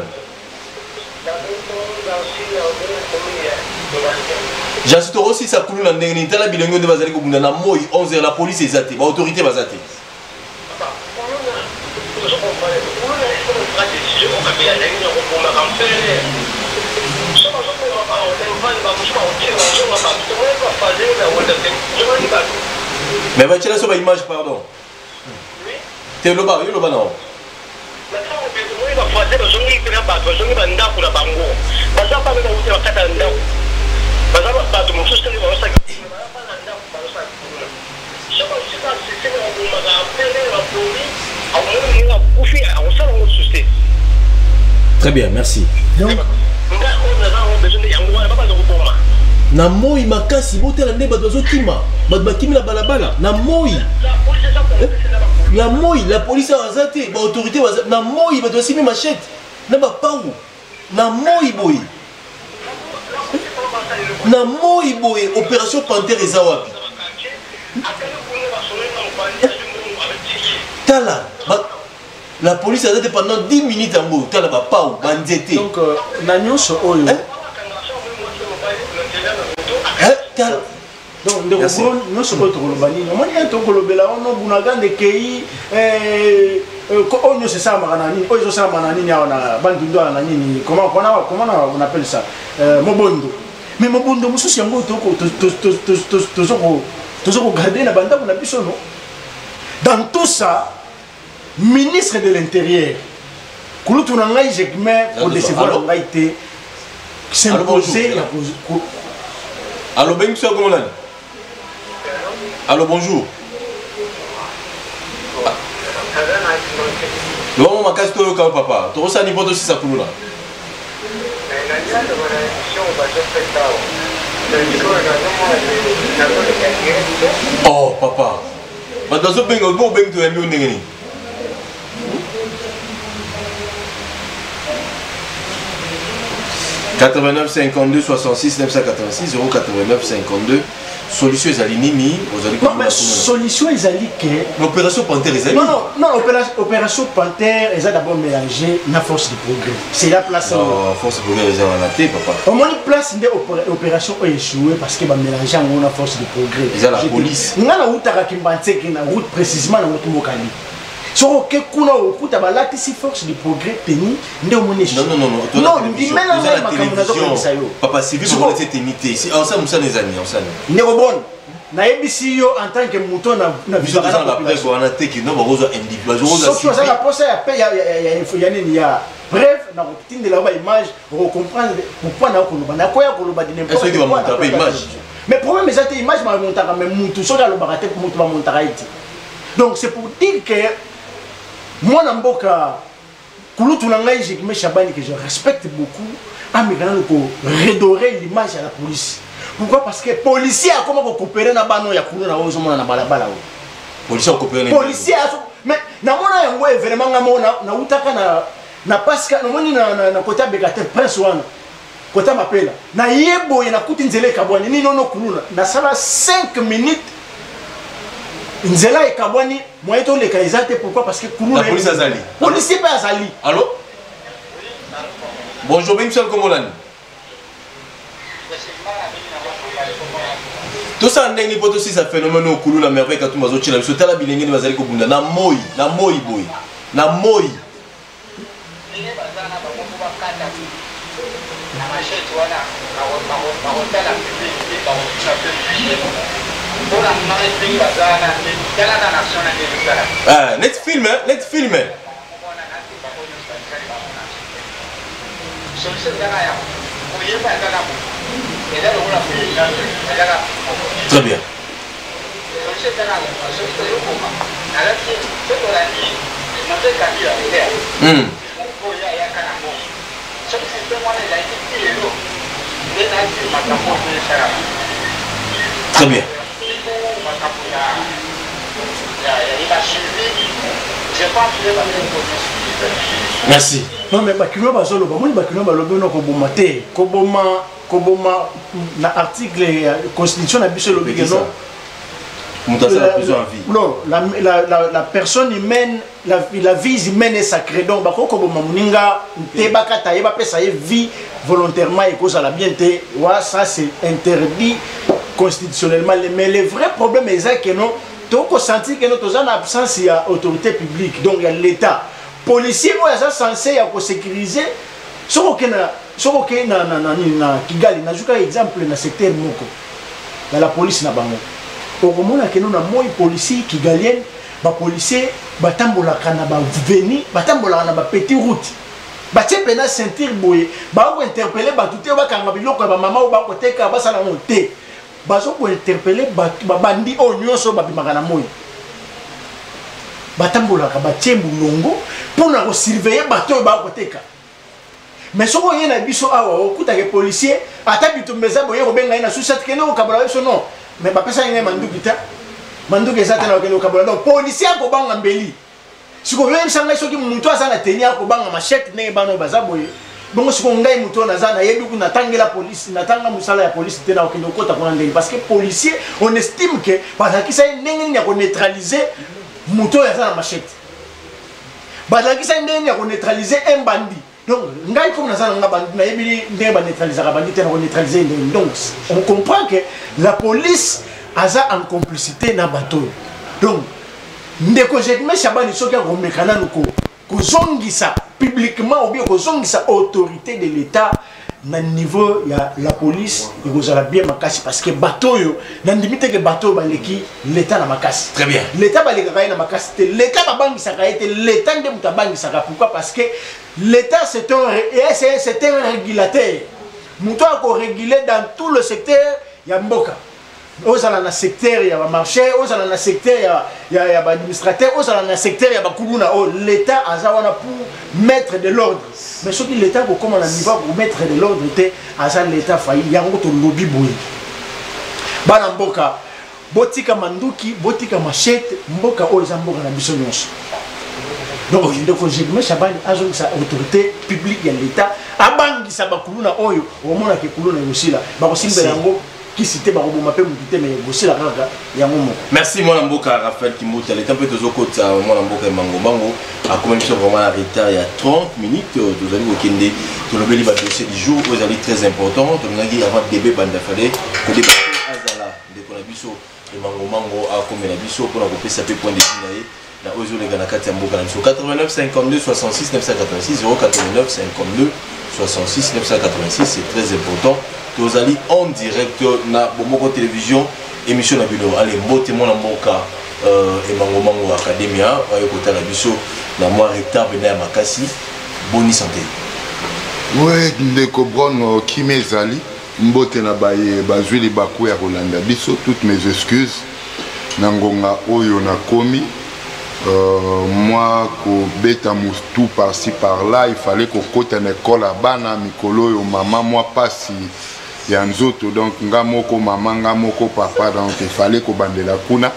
Jansi tokosisa kuluna ndenge nini tala bilenge nde bazali kobunda na moi 11 heures la police eza te baautorité baza te Mais batiela so ba image pardon. Te loba yo loba nao. Bafrancais bazongi mpena bato bazongi bandako na bango baza bana bauti na kati ya ndako baza bato mosusu te bazosaka bana ndako bazosaka Très bien, merci. Donc, na moi makasi botala nde bato bazokima bato bakimi na balabala na moi eh? na moi la police aza te baautorité na moi bato basimbi machete na bapau na moi boye na moi boye opération panthère eza wapi tala ba, la police aza te pendant 10 minutes yango tala bapau banzete donc euh, na nyonso oyo eh? Eh, tala donc ndeko bro nyonso oyo tokoloba nini omoni ye tokolobela ono bunaganda ekei eh, eh, oyo nyonso esalamaka na nini oyo ezosalama na nini awa na bandundu awa na nini comment comment on appelle ça euh, mobondo mais mobondo mosusu yango tozo kogarde na bandako na biso no dans tout ça ministre de l'intérieur kulutu na ngai jekme kodecevoir ngai te s'imposer ya Allo, bengi biso kombo nani? Allo, bonjour. Loba makasi toyoka yo papa. Tokosala nini mpo tosisa kuluna? Oh papa. Bato bazobenga bo obengi toyambi yo ndenge nini? 89 52 66 986 089 52 solution ezali nini ozali non mais solution ezali ke opération panthère ezali non non non opération, opération panthère eza d'abord mélangé na force du progrès c'est la place non force du progrès eza wana te papa omoni place nde opération oyo échoué parce que bamélange yango na force du progrès eza la police nga nautaka kimbanseke na route précisément na route mokali soki oke kuna okuta balatisi force du progrès teni nde omoni non ndimela ngai makambo nazokolekisa yo papa sylvie bokolati teni te osala mosala ezali osala ndeko bone nayebisi yo en tant que moto na wana te kino bakozwa individu soki oza na posa ya nini ya bref nakotindela yo baimage okocomprendre pourquoi nakoloba nakoya koloba di n'importe quoi image mais problème eza te image bamontaka mais mutu soki alobaka te mutu bamontaka ye te donc c'est pour dire que mwana mboka kulutu na ngai Jigme Shabani que je respecte beaucoup ameka nanu ko redorer l'image ya la police pourquoi parce que policier akoma ko coopérer na bano ya kuluna oyo ozomona na balabala oyo policier akopere policier azo mais namona yango événement nga moko nautaka na na pasika namoni na, na, na kota beka te prince wana kota mapela naye boye nakuti nzela ekabwani nini ono kuluna nasala 5 minutes nzela ekabwani moyen toleka eza te pourquoi parce que kuluna police azali policier mpe azali allo bonjour bengi biso kombo nani tosala ndenge mpo tosisa phénomène oyo kuluna merveille katumba azotyela biso tala bilenge nde bazali kobunda na moi na moi boye na moi. machete wana bakotala pembeni te, bakotuna mpe mpona ngai ndenge baza wana, tala na nation na ndenge ezosala. Ah, net film, net film. Solution ezaka ya koyeba kaka eza lokola ezaka. Très bien. Solution ezaka soki toyokoma nalaki soki tolandi moto Kabila te oyo ayaka nango, soki système wana ezalaki ti lelo nde nati makambo oyo esalama. Très bien. Makambo ya basuivi, je pense que Merci. Non, mais bakinois bazoloba, moni bakinois balobi ono koboma te, koboma, koboma na article ya constitution na biso elobi ke non. Moto asala prison en vie. Non, la personne humaine, la vie humaine est sacrée. Donc bakoki koboma moninga te, bakata ye, bapesa ye vie volontairement, ekozala bien te. Wa ça, c'est interdit constitutionnellement. Mais le vrai problème eza ke non, tokosentir ke non, toza na absence ya autorité publique, donc ya l'État. Policier oyo aza censé ya kosécuriser, soki okei na, soki okei na nini, na Kigali, nazuka exemple na secteur moko ya la police na bango, okomona keno na moi policier kigalienne, bapolicier batambolaka na baveni, batambolaka na bapetit route, batie mpena ceinture boye, bakointerpeller bato te, bakanga biloko ya bamama oyo bakoteka, basala yango te. Bazokointerpeller bato babandi oyo nyonso babimaka na moi, batambolaka, batie molongo mpona kosurveiller bato oyo bakoteka. Mais soki oye na biso awa, okutaka policier, ata bitumba eza boye, kobenga ye na susi ati kende kokabola biso. Non, mais bapesaki ngai manduki te, manduki eza te na kokende kokabola. Donc policier akobanga mbeli. Sikoyo oyebisa ngai, soki moto aza na teni akobanga machete ndenge bana oyo baza boye bongo, sikoyo ngai moto oyo naza nayebi kuna, natangela polise, natanga mosala ya polise te, na kokende kokota kuna ndenge? Parce que policier, on estime ke bazalakisa ye ndenge nini ya koneutraliser moto oyo aza na machete, bazalakisa ye ndenge nini ya koneutraliser un bandit. Donc ngai, comme naza na nga bandit, nayebi ndenge baneutralisaka bandit te, na koneutraliser ndenge? Donc on comprend que la police aza en complicité na bato oyo. Donc ndeko Jacquemain Shabani, soki akomeka nanu kozongisa publiquement ou bien kozongisa autorité de l'État na niveau ya la police, ekozala bien makasi, parce que bato oyo, nandimi te ke bato oyo baleki l'État na makasi. Très bien. L'État balekaka ye na makasi te, l'État babangisaka ye te, l'État nde moto abangisaka. Pourquoi? Parce que l'État, c'est un régulateur, moto akoréguler dans tout le secteur ya mboka. Ozala na secteur ya bamarché, ozala na secteur ya baadministrateur, ozala na secteur ya bakuluna oyo, l'État aza wana pour mettre de l'ordre. Mais soki l'État kokóma na niveau ya komettre de l'ordre te, aza l'État failli. Yango tolobi boye: bana mboka, botika manduki, botika machete. Mboka oyo eza mboka na biso nyonso. Donc ndeko Jacquemain Shabani azongisa autorité publique ya l'État, abangisa bakuluna oyo, omonaka kuluna ekosila, bakosimbela yango kisi te, bakoboma mpe motu te, mais ekosila kaka yango moko. Merci, mwana mboka Raphaël Kimbuta. Leta mpe tozokota mwana mboka Emango akomi biso vraiment na retard ya 30 minutes. Tozali kokende, tolobeli badossier du jour oyo ezali très important. Tolingaki avant début banda fale kodeba azala ndeko na biso Emangomango akomela biso mpona kopesa mpe point de vue na ye na oyo ezoleka na kati ya mboka na biso. 89 52 66 986, 089 52 66 986, c'est très important. Tozali en direct na Bomoko Télévision, émission na bino. Ale, mbote mwana mboka Emangomango Academia oyo kotala biso na mwa retard pena ya makasi. Boni santé? We, ndeko Bron, kimi ezali. Mbote na baye bazwi libaku ya kolanda biso. Toutes mes excuses na ngonga oyo nakomi, mwa kobeta mutu par-ci par-là. Il fallait kokota na ekole ya bana mikolo oyo, mama mwa pasi ya nzoto, donc nga moko mama, nga moko papa, donc il fallait kobandela kuna.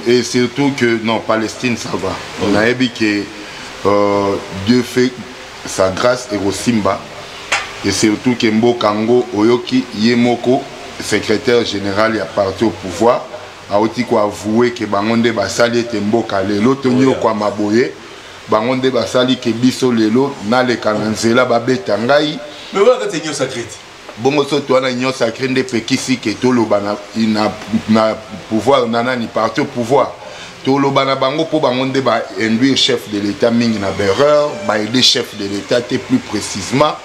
Et surtout que non, Palestine, ça va. Nayebi ke Dieu fait sa grâce, ekosimba. Et surtout ke mboka yango, oyoki ye moko secrétaire général ya parti au pouvoir auti koavouer ke bango nde basali ete mboka lelo tonyokwama boye, bango nde basali ke biso lelo naleka na nzela babeta ngai. Mais wana kati ya union sacrée. Bongo so to wana union sacrée nde epekisi ke toloba na pouvoir, na nani, parti au pouvoir, toloba na bango mpo bango nde bainduire chef de l'État mingi na baerreur, baaider chef de l'État te plus précisément.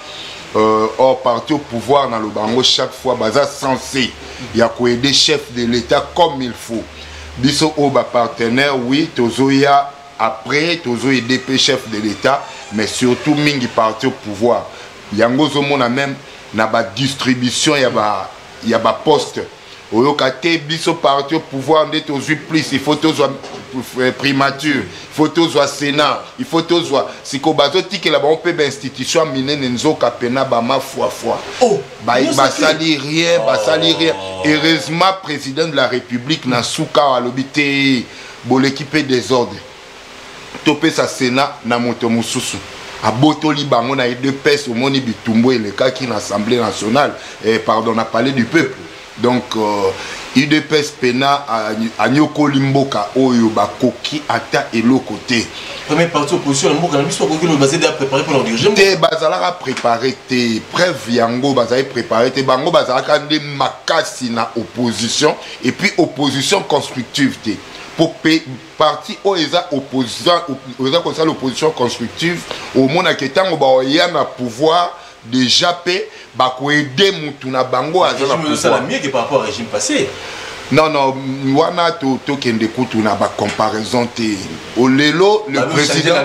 Or parti au pouvoir naloba yango chaque fois, baza censé ya koaider chef de l'État comme il faut. Biso oyo bapartenaire, oui, tozoya après, tozoaider mpe chef de l'État, mais surtout mingi parti au pouvoir. Yango ozomona même na badistribution ya baposte, oyoka te biso parti au pouvoir nde tozwi plus, il faut tozwa primature, il faut tozwa Sénat, il faut tozwa. Sikoyo bazotikela bango mpe bainstitution ya minene, nzoka pena bamafuafua. Oh, basali rien, basali rien. Heureusement, président de la République na suka alobi te, boleki mpe désordre, topesa Sénat na moto mosusu. Abotoli bango na UDPS. Omoni bitumbu elekaki na Assemblée nationale, pardon, na Palais du peuple. Donc UDPS pena anyokoli mboka oyo, bakoki ata eloko te. Premier parti opposition na mboka na biso, bakoki baza déjà préparé mpona kodiriger? Te, bazalaka préparé te. Preuve yango, bazali préparé te. Bango bazalaka nde makasi na opposition, et puis opposition constructive te. Po parti oyo eza opposition, eza kosala opposition constructive, omonaka ntango baoya na pouvoir déjà mpe bakoaider mutu na bango aza na pouvoir mieux que par rapport au régime passé. Non, wana tokende kutu na bacomparaison te. Olelo le président,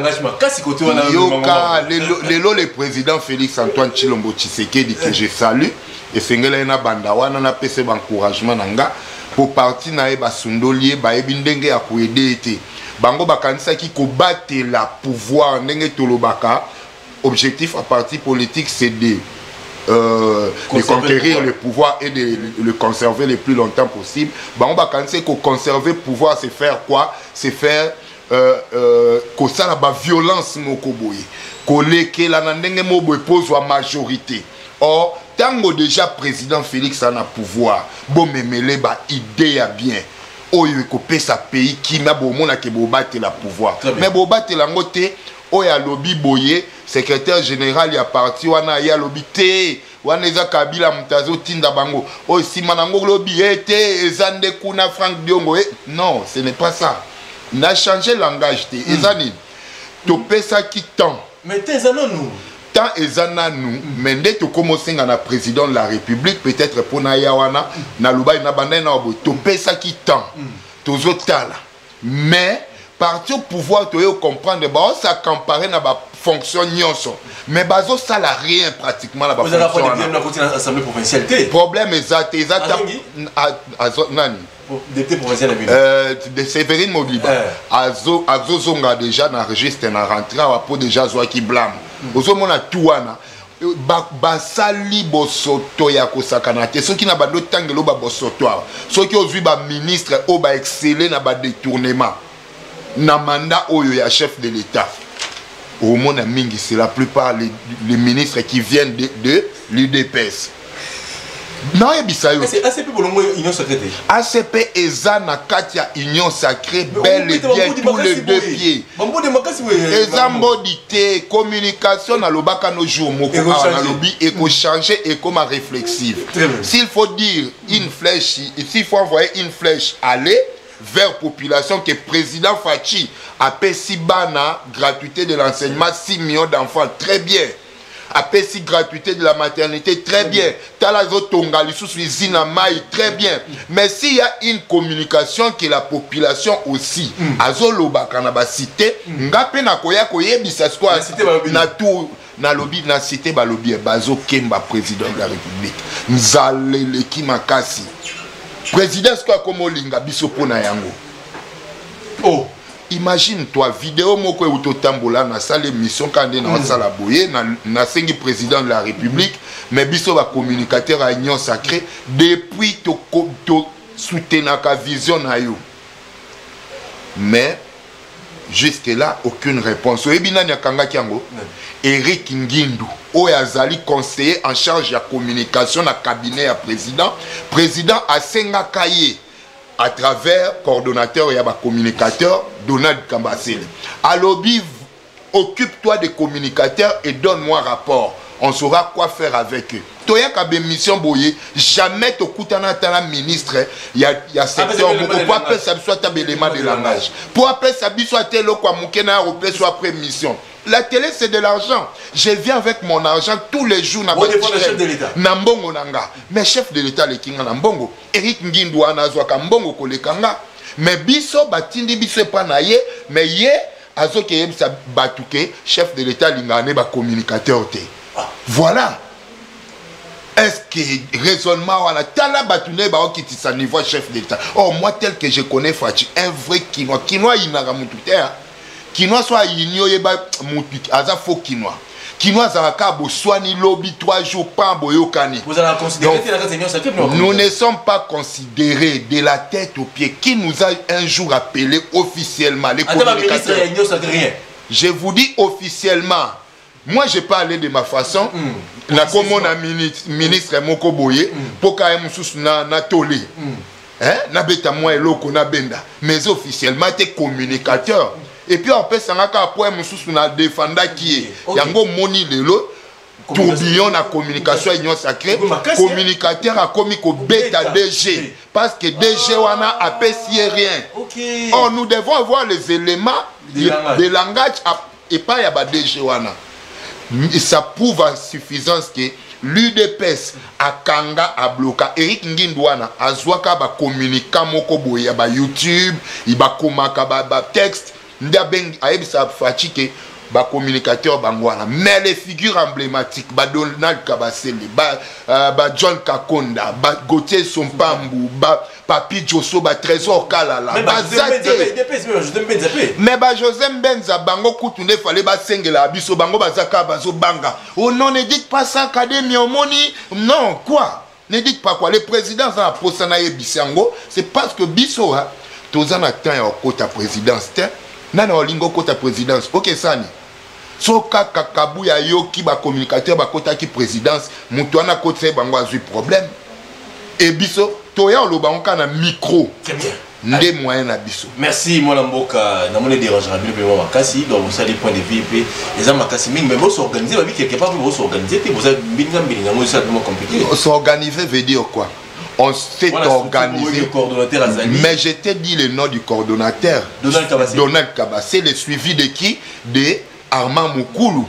yoka, lelo le président Félix Antoine Tshilombo Tshisekedi, que je salue, esengeli ye na banda wana napesa baencouragement na nga po parti na ye basundoli ye, bayebi ndenge ya koaider ye te. Bango bakanisaki kobatela pouvoir. Ndenge tolobaka, objectif à parti politique, c'est de conquérir le pouvoir et de le conserver le plus longtemps possible. Bango bakanisi conserver pouvoir, c'est faire quoi? C'est faire kosala baviolence moko boye, kolekela na ndenge moko boye mpo ozwa majorité. Or ntango déjà président Félix aza na pouvoir, bomemele baidée ya bien oyo ekopesa pays kimia, bomonake bobatela pouvoir, mais bobatela yango te. Oyo alobi boye, secrétaire général ya parti wana, ye alobi te, wana eza Kabila moto azotinda bango. Oyo nsima nango lobi ye te, eza nde kuna Frank Diongo e. Non, ce n'est pas ça. Na changer langage te. Eza nini? Topesaki temps. Mais te, eza nanu. Temps eza nanu, mais nde tokómi osenga na président de la République, peut-être mpona ya wana nalobaki na bandai na boye, topesaki temps, tozotala. Mais parti au pouvoir, toye comprendre, baos'accaparer na bafonction nyonso, mais bazosala rien pratiquement na bafonction. Assemblée provinciale te. Problème eza te, eza ta nani? Député provincial. De Séverine Moliba azozonga déjà na registre na rentrée awa, mpo déjà azwaki blâme. Ozomona tu wana basali bosoto ya kosakana te. Soki na bando otangela oyo babosoto awa, soki ozwi baministre oyo baexceller na badétournement na mandat oyo ya chef de l'État, omona mingi, c'est la plupart les ministres qui viennent de l'UDPS. Nayebisa yo. ACP bolongo Union sacrée te? ACP eza na kati ya Union sacrée bel et bien, tous les deux pieds. Eza mbodi te. Communication, nalobaka no jour moko awa, nalobi ekochange, ekoma réflexive. S'il faut dire une flèche, s'il faut envoyer une flèche, aller vers population que président Fatshi apesi bana gratuité de l'enseignement, 6 millions d'enfants, très bien. Apesi gratuité de la maternité, très bien. Tala, azotonga lisusu usine na mai, très bien. Mais s'il y a une communication que la population aussi azolobaka na bacité, nga mpe nakoya koyebisa sikoyo na tour. Nalobi na cité, balobi bazokemba président de la République, nzala eleki makasi. Président sikoyo akoma olinga biso mpo na yango. Oh. Imagine toi, vidéo moko euti otambola, nasala émission kaka nde naosala boye, nasengi président de la République, mais biso bacommunicateur ya Union sacrée, depuis tosoutenaka vision na yo, mais jusque là aucune réponse. Oyebi nani akangaki yango? Eric Ngindu, oyo azali conseiller en charge ya communication na cabinet ya président. Président asengaka ye à travers coordonnateur ya bacommunicateur Donald Kambasele, alobi: occupe-toi des communicateurs et donne-moi rapport, on saura quoi faire avec eux. Toyaka bémission boye, jamais tokutana ata na ministre ya secteur moko po apesa biso ata baélément de langage, po apesa biso ata eloko ya moke na ya kopesa après mission. La télé, c'est de l'argent. Je viens avec mon argent tous les jours na Bon, défendre le chef de l'État. Na mbongo na nga. Mais chef de l'État aleki nga na mbongo. Eric Ngindu wana azwaka mbongo koleka nga. Mais biso batindi biso epa na ye, mais ye azoki eyebisa bato ke chef de l'État alingaka ne bacommunicateur te. Voilà. Est-ce que raisonnement wana, tala bato nde baokitisa niveau chef d'État? Or moi, tel que je connais Fatshi, un vrai Kinois, Kinois ayinaka mutu te, hein. Kinois so ayini, oyeba mutu aza faux Kinois. Kinois azalaka boswani lobi, 3 jours pan boyokani. Donc, nous ne sommes pas considérés de la tête aux pieds. Qui nous a un jour appelé officiellement, les communicateurs? Rien. Je vous dis officiellement, moi je peux aller de ma façon. Nakomona ministre moko boye, mpo ka ye mosusu na tole, hein? Nabeta mwa eloko nabenda, mais officiellement te, communicateur. Et puis apesanga kaka po mosusu na défendaki ye. Yango omoni lelo tourbillon na communication ya Union sacrée, communicateur akomi kobeta DG parce que DG wana apesi ye rien. Or nous devons avoir les éléments de langage epai ya ba DG wana. Ça prouve à suffisance que l'UDPS akanga, abloka Eric Ngindu wana. Azwaka bacommunicant moko boye ya bayoutube, bakomaka batexte nde abengi, ayebisa Fatshi ke bacommunicateur bango wana. Mais les figures emblématiques, badonald Kabasele, ba John Kakonda, baGautier Sompambu, Papi Joso, baTrésor Kalala, baza te. Mais baJosé Mbenza, bango kutu nde fale basengela biso. Bango baza kaka bazobanga: oh non, ne dites pas ça, académie omoni. Non, quoi, ne dites pas quoi? Le président aza na posa nayebisa yango. C'est parce que biso toza na temps ya kokota présidence te. Nani olingi okota présidence? Okesani so kaka Kabuya ayoki bacommunicateur bakotaki présidence, moto wana akotisa ye, bango azwi problème. E biso toya oloba yango kaka na micro nde moyen na biso. Merci mwana mboka. Namoni dérangera bino mpe mwa makasi. Donc bosali point de vue mpe eza makasi mingi, mais bos'organiser babi quelque part mpe bos'organiser te, boza mbilinga mbilinga, yango esala mpe mwa compliqué. S'organiser veut dire quoi? On s'est Voilà, organisé. Le coordonnateur azali. Mais je t'ai dit le nom du coordonnateur. Donald Kabassé. Donald Kabassé, le suivi de qui? De Armand Mukulu.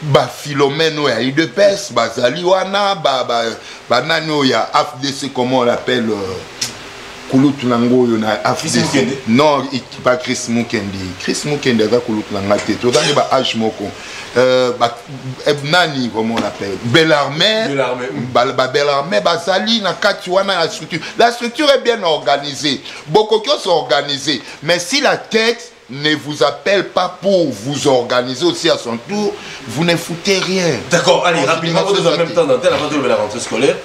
Ba Philomène oyo ya UDPS, bazali wana, ba nani oyo ya AFDC, comment on l'appelle, kulutu nango oyo na Chris AFDC. Mukende? Non, pas Chris Mukendi. Chris Mukendi aza kulutu na nga te. Toza nde ba âge moko. Nani, comment on l'appelle? Bellarmé. Bellarmé. Ba Bellarmé bazali na kati wana ya structure. La structure est bien organisée. Bokoki s'organiser, mais si la tête ne vous appelle pas pour vous organiser aussi à son tour, vous ne foutez rien. D'accord, allez, rapidement, Considération vous en même santé. temps d'antenne avant de la rentrée scolaire.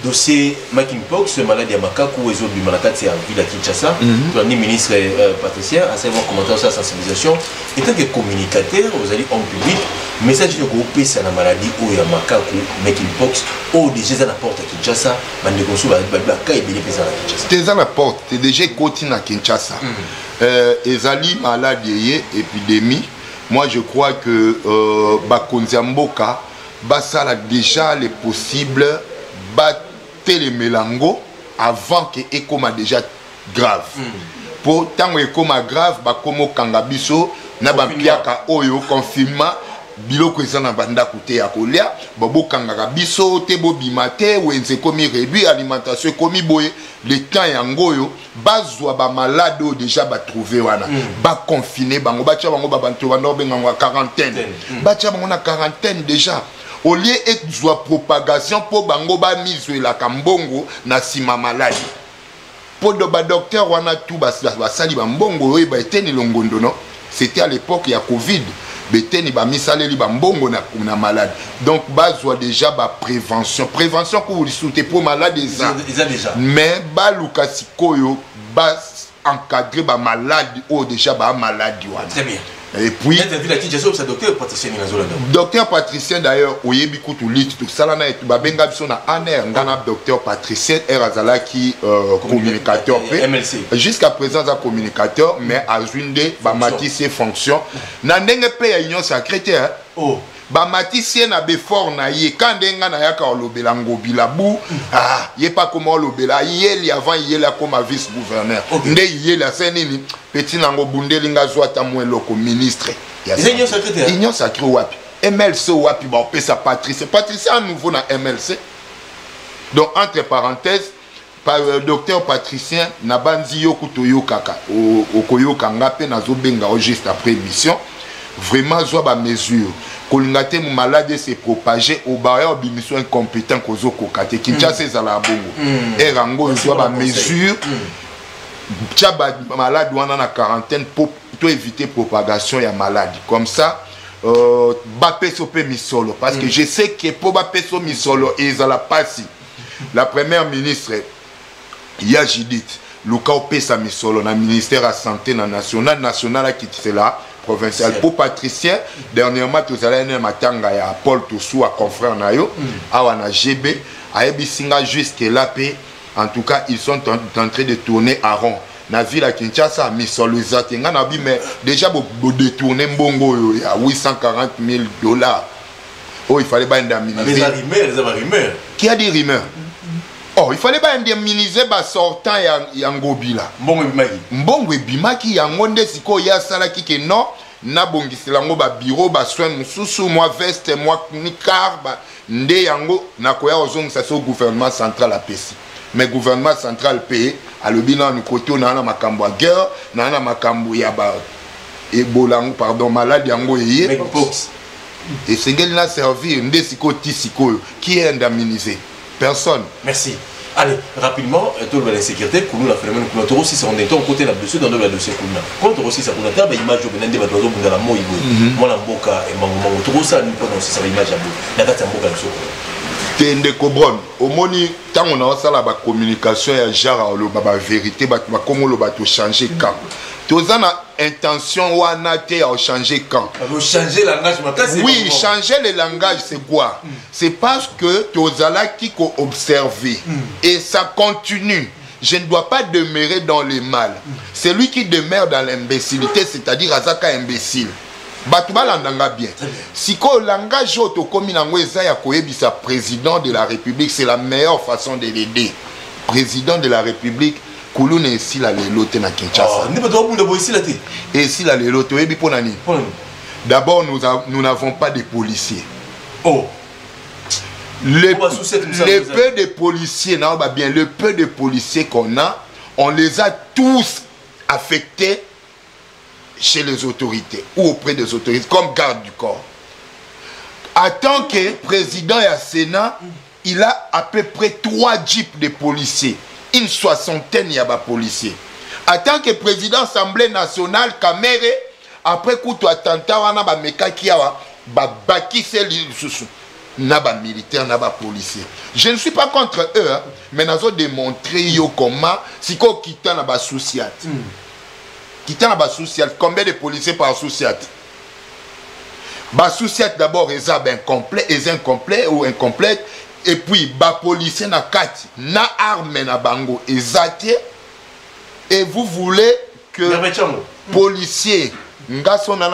Dossier Monkeypox, maladie ya makaku ezobima na kati ya ville ya Kinshasa. Tolandi ministre Patricien asali mwa commentaire sur la sensibilisation. En tant que communicateur, ozali homme public, message nini okopesa na maladie oyo ya makaku, Monkeypox, oyo déjà eza na porte ya Kinshasa? Bandeko mosusu baka ebele mpe eza na Kinshasa. Te, eza na porte te, déjà ekoti na Kinshasa. Ezali maladi eye épidémie. Moi je crois que bakonzi ya mboka basala déjà le possible, batelemela yango avant ke ekóma déjà grave, mpo ntango ekóma grave, bakóma okanga biso na bampiaka oyo confinement, biloko eza na bandako te ya kolia, babokangaka biso te, bobima te, wenze ekomi réduit, alimentation ekomi boye. Le temps yango oyo bazwa bamalade oyo déjà batrouve wana, baconfine bango, batia bango, babanto banda obengango ya quarantaine, batia bango na quarantaine déjà au lieu ezwa propagation, mpo bango bamizwelaka mbongo na nsima maladi, mpo do badocteur wana tu basali bambongo oyo baeteni longondo. No, c'était à l'époque ya Covid, beteni bamisaleli bambongo na malade. Donc bazwa déjà baprévention, prévention kubu lisusu te, mpo malade eza. Eza déjà. Mais baluka sikoyo baencadre bamaladi oyo déjà bamaladi wana. Très bien. Et puis Net ville ya Kinshasa, obisa docteur Patricien nini azolanda. Docteur Patricien d'ailleurs, oyebi kutu liti tosala na ye, babenga biso na ANR, nga na docteur Patricien r azalaki communicateur mpe. MLC. Jusqu'à présent aza communicateur, mais azwi nde bamatisi ye fonction na ndenge mpe ya Union sacrée te, hein. Oh. Bamatisi ye na befort na ye. Ka nde nga nayaka olobela Ngobila bu, ah, ye pa akoma olobela Yeli avant Yeli akoma vice gouverneur. Nde Yeli asali nini? Petit nango bundeli nga zwa ata mwa eloko ministre ya Eza Union sacrée te, hein? Union sacrée wapi? MLC wapi baopesa Patrice? Patrice à nouveau na MLC. Donc entre parenthèses, docteur Patricien, nabanzi yo kutu oyokaka, okoyoka nga mpe nazobenga yo juste après émission. Vraiment zwa ba mesure, kolinga te malade se propager, obaya obimiso incompétent kozokoka te. Kinshasa ezalaka bongo, ere yango zwa ba mesure, tia ba malade wana na quarantaine po to éviter propagation ya maladie. Comme ça bapesa mpe misolo, parce que je sais que mpo bapesa misolo ezala pasi. La première ministre ya Judith, luka opesa misolo na ministère ya santé na national, national akitisela provincial. Po Patricien, dernièrement tozalaki na matanga ya Paul Tosuwa, confrère na yo, awa na GB, ayebisi nga jusque là mpe en tout cas ils sont en train de tourner à rond na ville ya Kinshasa, misolo eza te. Nga na bi, mais déjà bodétourne mbongo oyo ya 840 000 $ oyo il fallait baindemniser. Eza rumeur, eza ba rumeur. Qui a dit rumeur? Oh, il fallait baindemniser basortant ya Ngobila. Mbongo ebimaki. Mbongo ebimaki yango nde sikoyo ye asalaki ke non, nabongisela yango babureau, basoin mosusu, mwa veste, mwa car nde yango nakoya kozongisa so gouvernement central apesi. Mais gouvernement central mpe alobi nanu kote oyo naa na makambo ya guerre, naa na makambo ya ba ebola yango, pardon, maladi yango eye. Mpox. Esengeli na servir nde sikoyo ti sikoyo qui est indemnisé? Personne. Merci. Allez, rapidement, tout le l'insécurité, kuluna phénomène kuna toro si on est en côté la dossier dans le dossier kuna. Quand toro si ça kuna ta ba image yo nde bato bazo bunda la moi boye. Mwana mboka e mango mango toro ça ni pas dans ça image ya boye. Na kati ya mboka biso. Te, ndeko Bron, omoni ntango naosala bacommunication ya genre oloba bavérité, bato bakomi oloba tochange camp. Toza na intention wana te ya ochange camp. Changer langage makasi. Oui, changer le langage, c'est quoi? C'est parce que tozalaki koobserver et ça continue. Je ne dois pas demeurer dans le mal. Celui qui demeure dans l'imbécilité, c'est-à-dire azaka imbécile. Bato balandanga bien. Sikoyo langage oyo tokómi nango eza ya koyebisa président de la République. C'est la meilleure façon de l'aider, président de la République. Kuluna esila lelo te na Kinshasa. Nde bato babunda boye esila te. Esila lelo te, oyebi mpo na nini? Mpo na nini? D'abord, nous n'avons pas de policiers. Oh. Le, Oh, bah, sous cette le peu de policiers, non, bah bien, le peu de policiers qu'on a, on les a tous affectés chez les autorités ou auprès des autorités comme garde du corps. En tant que président ya Sénat, il a à peu près trois jeeps de policiers, une soixantaine ya ba policiers. En tant que président Assemblée nationale, Kamerhe, après kutu attentat wana bamekaki awa, babakiseli lisusu na bamilitaire, na bapolicier. Je ne suis pas contre eux, hein, mais nazo démontrer yo comment. Sikoyo kita na basous-ciat, kita na basous-ciat, combien de policiers par sous-ciat? Basous-ciat d'abord eza baincomplet, eza incomplet ou incomplète. Et puis bapolicier na kati na arme na bango eza te. Et vous voulez que Merveille Tchango. Policier nga so na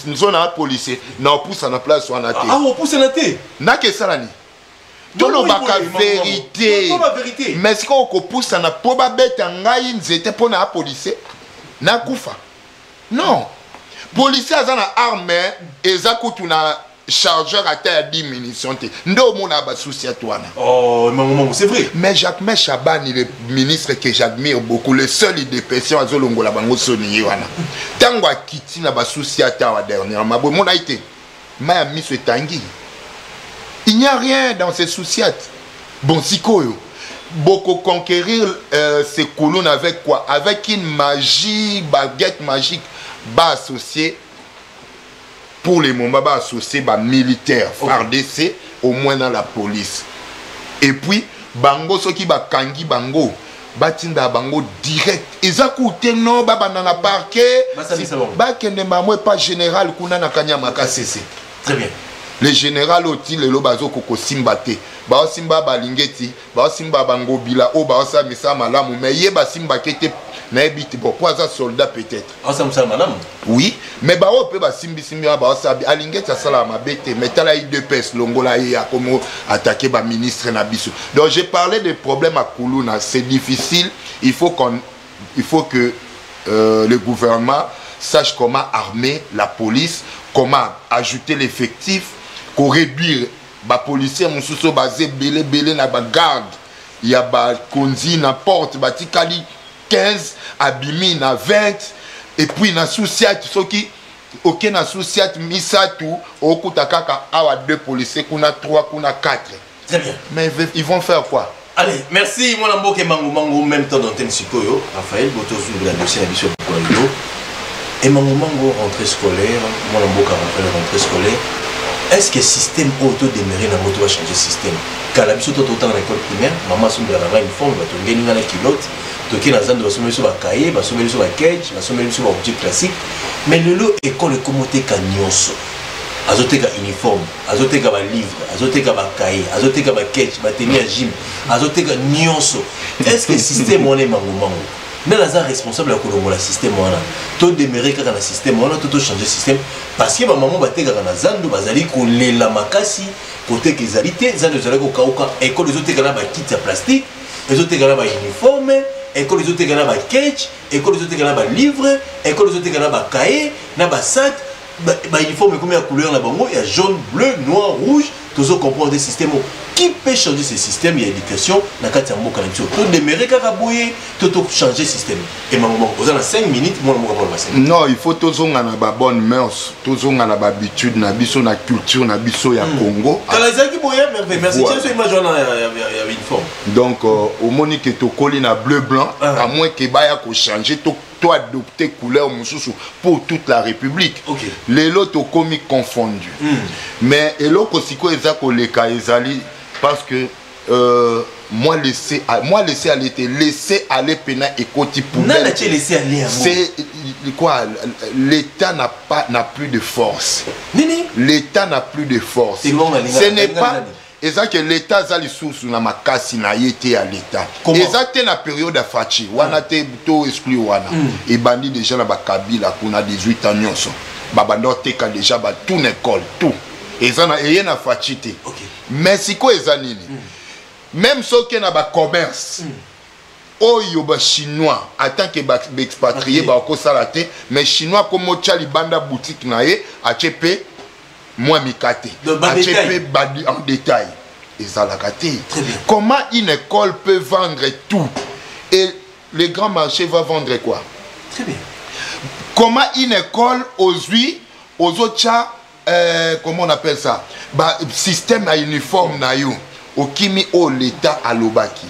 nzo na policier na opusa na place wana te. Ah, opusana te. Nakesala nini? Tolobaka vérité. Toloba vérité. Mais sikoyo okopusana mpo babeta ngai nzete mpo na apolicier nakufa? Non, policier aza na arme, eza kutu na chargeur ata ya 10 munition te. Nde omona basous-ciat wana. Oh, mango mango, c'est vrai. Mais Jacquemain Chabani, le ministre que j'admire beaucoup, le seul UDPS azolongola bango soni, ye wana ntango akiti na basous-ciat awa dernièrement boye, mona ye te, mai ya miso etangi. Il n'y a rien dans ces sous-ciat. Bon, sikoyo boko conquérir ces colonnes avec quoi? Avec une magie, baguette magique? Ba associé pour le moment, ba associé ba militaire FARDC au moins dans la police. Et puis bango soki bakangi bango, batinda bango direct, eza kute no babanda na parquet. Basambisa bango. Bakende bango epa général kuna na Kanyama Kasese. Très bien. Le général oyo ti lelo bazokoka kosimba te, baosimba balingeti, baosimba bangobila oyo baosala misala malamu, mais ye basimbaki te. Nayebi te, bon, po aza soldat peut-être. Aosala mosala malamu. Oui, mais baoyo mpe basimbisimbi wana baosala, Alingeti asalaka mabe te, mais tala UDPS, longola ye, akomo attaquer baministre na biso. Donc j'ai parlé des problèmes à Kuluna, c'est difficile. Il faut que le gouvernement sache comment armer la police, comment ajouter l'effectif, koréduire bapolicier mosusu oyo baza ebele ebele na bagarde ya bakonzi. Na porte batikali 15, abimi na 20, et puis na sous-ciat, soki oke na sous-ciat misato, okuta kaka awa deux policiers, kuna 3, kuna 4. Très bien. Mais ils vont faire quoi? Allez, merci mwana mboka Emango Mango. Même temps d'antenne sikoyo, Raphaël Botozungula, dossier na biso ya mokolo lelo. Emango Mango, rentrée scolaire, mwana mboka Raphaël, rentrée scolaire, est ce que système oyo todemeurer nango to bachanger système? Kala biso to totanga na école primaire, mama asombelaka ngai uniforme, batongeli ngai na culotte, toke na zando, basombeli biso bacahier, basombeli biso baketch, basombeli biso baobjet classique. Mais lelo école ekoma oteka nyonso: azoteka uniforme, azoteka balivre, azoteka bacahier, azoteka baketch, bateni ya gym, azoteka nyonso. Est ce que système wana, Emango Mango, nani aza responsable ya kolongola système wana? Todemeurer kaka na système wana to tochanger système? Parce que bamama batekaka na zando bazali kolela makasi, koteka ezali te, zando ezali kokauka. Ekole ezoteka na bakiti ya plastique, ezoteka na bauniforme, ekole ezoteka na baketch, ekole ezoteka na balivre, ekole ezoteka na bacahier, na basac. Bauniforme ekomi ya couleur na bango ya jaune, bleu, noir, rouge. Tozo comprendre des systèmes. Qui peut changer ce système ya éducation na kati ya mboka na biso? Todemeurer kaka boye to tochanger système? Emango moko, oza na 5 minutes, mwana mboka, mpona ba 5. Non, il faut tozonga na babonne mœurs, tozonga na bahabitude na biso, na culture na biso ya Congo. Kala ezalaki boye, merveille. Merci. Voilà. Tia biso image wana ya uniforme. Donc omoni ke tokoli na bleu blanc. À moins ke baya kochanger to adopter couleur mosusu pour toute la République. Lelo tokomi confondu. Mais eloko sikoyo eza koleka ezali parce que moi laisser aller te, laisser aller pena ekoti poubelle. Nani atie laisser aller yango? C'est quoi? L'État n'a pas n'a plus de force. Nini? L'État n'a plus de force. C'est bon, Ce n'est pas nani? Eza ke l'État aza lisusu na makasi na ye te ya l'État. Comment? Eza te na période ya Fatshi wana te, to exclure wana. Ebandi déjà na bakabila kuna, 18 ans nyonso babanda oteka déjà batune école, tout eza na eye na Fatshi te. Mais sikoyo eza nini? Même soki na bacommerce oyo bachinois en tant que baexpatrié bakosala te, mais chinois komo otya libanda boutique na ye, atie mpe mwa mikate, Donc, ba atie détail. mpe en détail ezalaka te. Très bien. Comment une école peut vendre tout et le grand marché va vendre quoi? Très bien. Comment une école ozwi ozotya comment on appelle ça, ba système ya uniforme na yo, okimi oyo l'État alobaki?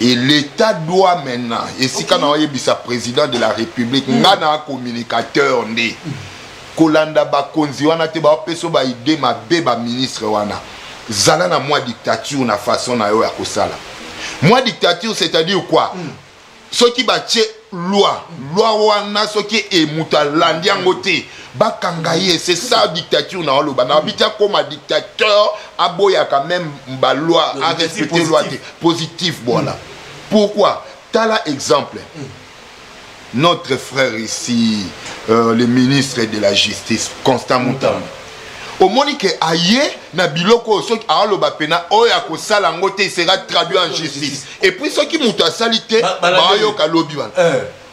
Et l'État doit maintenant, esika na oyebisa président de la République, nga na communicateur nde kolanda bakonzi wana te, baopesa baidée mabe, baministre wana. Zala na mwa dictature na façon na yo ya kosala. Mwa dictature, c'est-à-dire quoi? Soki batie loi wana, soki e moto alandi yango te, bakanga ye. C'est ça dictature na oloba na babiti akoma dictateur, aboyaka même baloi, arespecte loi te. Positif, voilà. Pourquoi? Tala exemple, notre frère ici, le ministre de la Justice, Constant Mutamba, omoni ke aye na biloko oyo soki aoloba pena oyo akosala yango te sera traduit en justice. Et puis soki moto asali te, baoyoka lobi wana.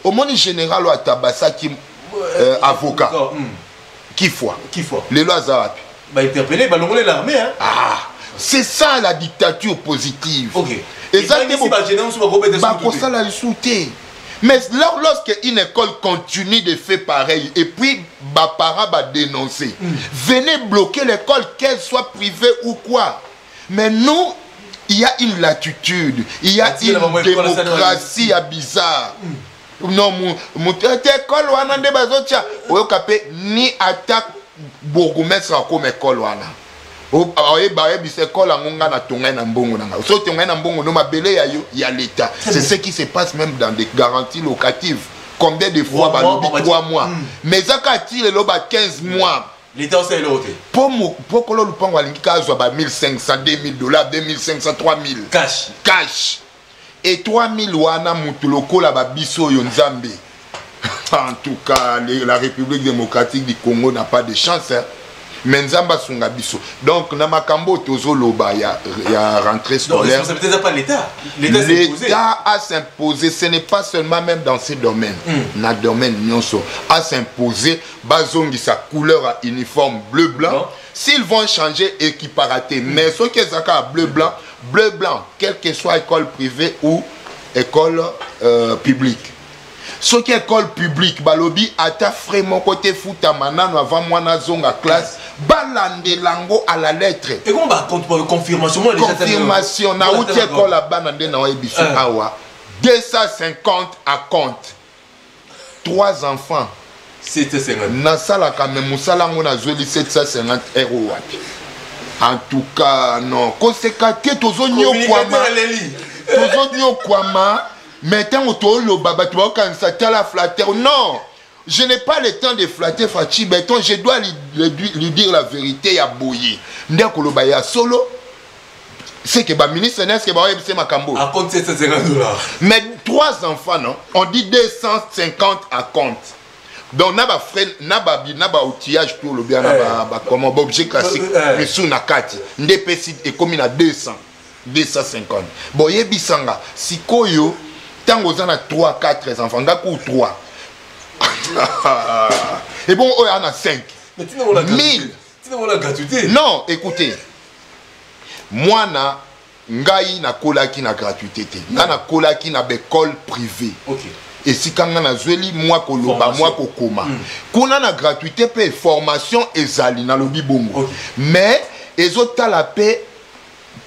Omoni général oyo atabasaki avocat Kifwa, lelo aza wapi? Bainterpellé, balongole l'armée, hein? Ah, c'est ça la dictature positive. Eza te bakosala lisusu te. Mais lorsque une école continue de faire pareil, et puis baparents va dénoncer, venez bloquer l'école, qu'elle soit privée ou quoi. Mais nous, il y a une latitude, il y a une démocratie à bizarre. Non, moto ete école wana nde bazotia, oyoka mpe ni ata bourgmestre akoma école wana, oyeba oyebisa école yango nga na tongai na mbongo na ngai. So tongai na mbongo no mabele ya yo ya l'État. C'est ce qui se passe même dans des garanties locatives. Combien de fois balobi 3 mois, mais eza kaka ti lelo ba 15 mois. L'État osala eloko te. Mpo kolo lupango alingi kaka azwa ba 1500, 2000 dollars, 2500, 3000. Cash. Cash. Et 3000 wana, mutu lokola babiso oyo, Nzambe, en tout cas la République démocratique du Congo n'a pas de chance, hein. Mais Nzambe asunga biso. Donc na makambo oyo tozoloba ya rentrée Donc scolaire, responsabilité eza pas l'État. L'État s'est imposé. L'État a s'imposé, ce n'est pas seulement même dans ces domaines, na domaine nyonso a s'imposé. Bazongisa couleur à uniforme bleu blanc. Bon. S'ils vont changer, équipara te, mais soki ezalaka ya bleu blanc, bleu blanc, quelle que soit école privée ou école publique. Soki école publique, balobi ata frais moko te futama nano avant mwana azonga classe, balandela yango à la lettre. Et comment ba compte confirmation moi déjà? Confirmation, nauti école ya bana nde na oyebi biso awa, 250 à compte, trois enfants. 750. Nasalaka me mosala yango, nazweli 750 euro wapi? En tout cas, non, koseka te, tozonyokwama. Communicateur aleli. Tozonyokwama, mais ntango toloba, bato baokanisa tala flatteur. Non, je n'ai pas le temps de flatter Fatshi Béton. Je dois lui dire la vérité. Ya boye nde akoloba ya solo. C'est que baministre neske baoyebisa makambo. À compte 750 dollars. Mais trois enfants, non, on dit 250 à compte. Donc na bafrais, na baoutillage, tout olobi wana, comment, baobjet classique misu na kati nde epesi ekomi na 200, 250. Bon, yebisanga sikoyo, ntango oza na 3, 4 enfants, nga ku 3 et bon, oyo ana 5. Mais tina wala 1000. Tina wala gratuité. Non, écoutez, mwana ngai nakolaki na gratuité te. Ngai nakolaki na baécole privée. Esika nga nazweli mwa koloba, mwa kokoma kuna na gratuité mpe formation ezali, nalobi bongo. Mais ezotala mpe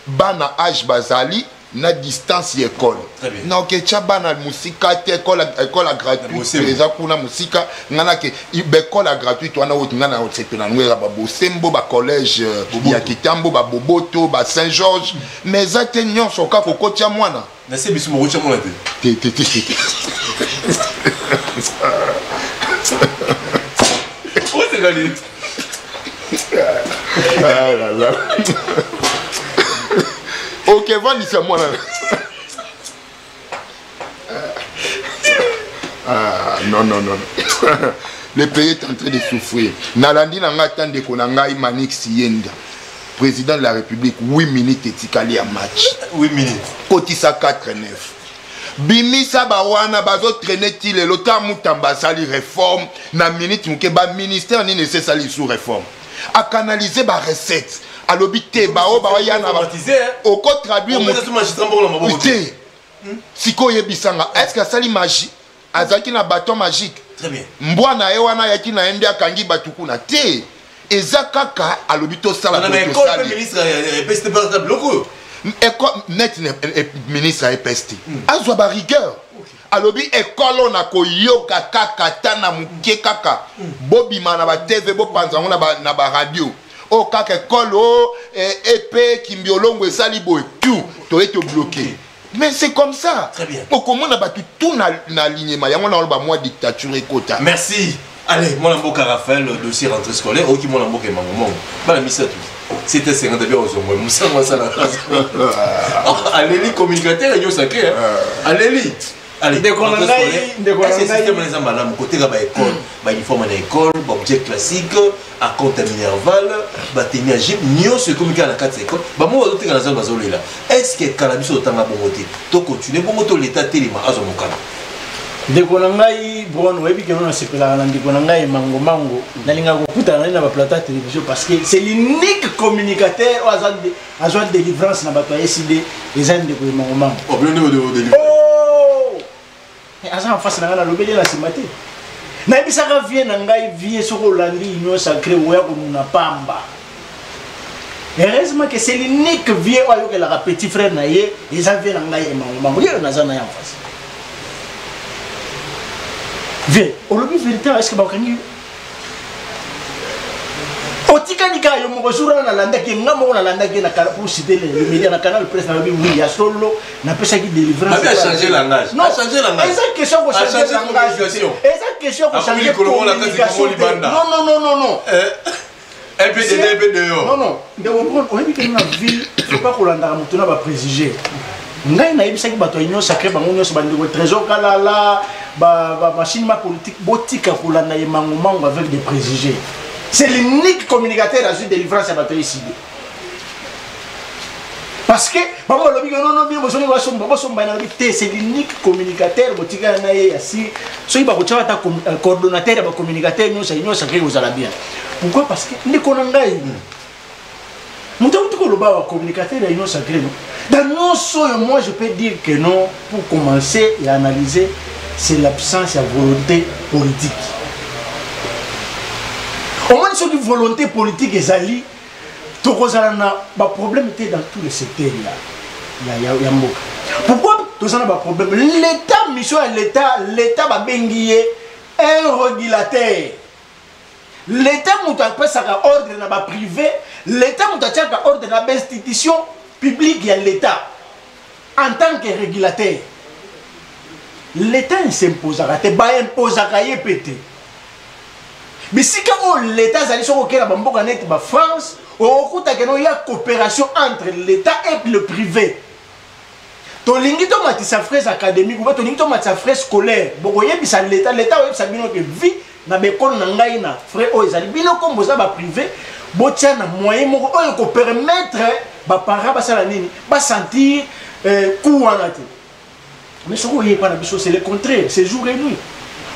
bana age bazali na distance ya école. Très bien. Na oketya bana mosika te. École ya gratuite Bosembo. eza kuna mosika. Nga nake baécole ya gratuite wana oyo nga na osepela nango eza babosembo, bacollège ya Kitambo, baboboto, ba Saint Georges. Mais eza te nyonso kaka okotya mwana. Na se biso moko tya mwana te. Te, te, te, te, te. Osekali. Ah là là. Ok, vandisa mwana. Ah, non, non, non. Le pays est en train de souffrir. Nalandi na ngai ata ndeko na ngai Manix Yenda, président de la République, 8 minutes etikali ya match. 8 minutes. Kotisa 4 9, bimisa bawana bazotraîner ti lelo. Ta Mutamba asali réforme na minute moke. Baministère nini esi esali sous réforme, acanaliser barecette, alobi te bao baoya na Informatisé, hein? okotraduire. Opesa so magistrat mbongo na maboko te. Te, sikoyo oyebisanga, est ce que asali magie? Azalaki na bâton magique? Très bien. Mbwa na ye wana ayaki na ye nde akangi bato kuna te. Eza kaka alobi tosala Na boye, baécole mpe tosali. ministre epesi te mpe biloko oyo. École net, ministre ya EPST azwa barigueur. Alobi ekole oyo nakoyoka kaka ta na moke kaka bobima na batv, bopanza yango na baradio oyo kaka ekole o epe kimbi olongo esali boye, tout toye tobloquer. Mais c'est comme ça. Très bien. Okomona bato tout na alignement yango na oloba mwa dictature ekota. Merci. Allez, mwana mboka Raphaël, dossier rentrée scolaire, oki mwana mboka emango mongo bana misato, c'était 50 bien ozongo mosango asala. Aleli communicateur enyo sacré, aleli. Allez, Ndeko na ngai, ndeko na ngai. système eza malamu koteka baécole, bauniforme na école, baobjet classique, acompte ya minerval, bateni ya gym, nyonso ekomi kaka na kati ya école. Bamo bazoteka na zando, bazolela. Est ce que kala biso totanga bongo te? Tocontinue bongo to leta telema azwa mokano? Ndeko na ngai Bron, oyebi keno nasepelaka na ndeko na ngai Mangomango. Nalingaka kokutana na ye na baplateau ya télévision parce que c'est l'unique communicateur oyo azwa délivrance na bato ya ECD. Eza ndeko Mangomango. Oh, bino nde. Oh! Mais aza en face na ngai, nalobeli ye na nsima te. Nayebisaka vie na ngai: vie, soki olandi Union sacrée, oya konuna pamba. Heureusement que c'est l'unique vie oyo ayokelaka petit frère na ye. Eza vie na ngai Emangomango, ye oyo naza na ye en face. Vie, olobi vérité, est ce que bakangi yo? Otikali kaka yo moko. Jour wana nalandaki ye, nga moko nalandaki ye pour citer le média, na Canal Presse. Nalobi oui, ya solo, napesaki délivrance. Babi a changé langage. Non, A changé langage. eza question A kochanger changé langage te. communication. Eza question Akomi kochanger likolo moko na kati, communication likolo te. libanda. Non, non, non, non, non. Un peu dedans, un peu dehors. Non, non. Ndeko Brown, oyebi ke na vie, faut pas kolandaka moto na ba préjugés. Ngai nayebisaki bato ya Union Sacrée bango nyonso, bandeko Trésor Kalala, ba machine ma politique, botika kolanda ye mango mango avec des préjugés. C'est l'unique communicateur azwi délivrance ya bato ya ECD. Parce que bango balobi ke non, non, bino bozongi basomba, bosomba, nalobi te, c'est l'unique communicateur botikala na ye ya si soki bakotia ata coordonnateur ya bacommunicateur nyonso ya Union Sacrée kozala bien. Pourquoi? Parce que ndeko na ngai moto akuti koloba wa communicateur ya Union Sacrée, non, dans nyonso oyo, moi je peux dire que non, pour commencer et analyser, c'est l'absence ya volonté politique. Omoni, soki volonté politique ezali, tokozala na baproblème te dans tous les secteurs ya mboka. Pourquoi toza na baproblème? L'état, mission ya l'état, l'état babengi ye un régulateur. L'état moto apesaka ordre na baprivé, l'état moto atiaka ordre na bainstitution publique ya l'état. En tant que régulateur, l'état s'imposaka te, baimposaka ye mpe te. Bisika oyo l'état azali, soki okei na bamboka neti bafrance, okokutaka no ya coopération entre l'état et le privé. Tolingi tomatisa frais académique obe, tolingi tomatisa frais scolaire, bokoyebisa l'état, l'état oyebisa bino ke vi na baekole na ngai na frais oyo ezali, bino kombo oza baprivé, botia na moyen moko oyo ekopermettre baparent basala nini, basentir coût wana te. Mais soki oyepa na biso, c'est le contraire, c'est jour et nuit.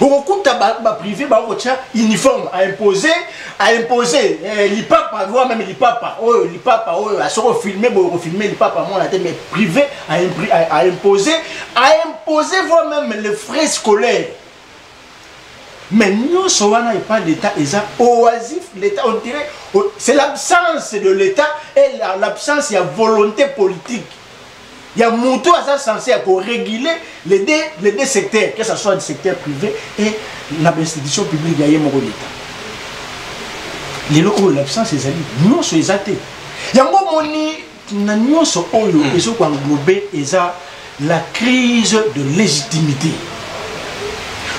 Okokuta baprivé bakotia uniforme à imposer lipapa, voire même lipapa oyo, lipapa oyo soki ofilme boye, okofilme lipapa mwana te. Mais privé à imposer voire même les frais scolaires. Mais nyonso wana epa l'état eza oisif. L'état, on dirait, c'est l'absence de l'état et l'absence ya volonté politique ya moto aza censé ya koréguler les deux secteurs, que ce soit le secteur privé et na bainstitution publique ya ye moko l'état. Lelo oyo l'absence ezali, nyonso eza te. Yango omoni, na nyonso oyo ezokoenglobe eza la crise de légitimité.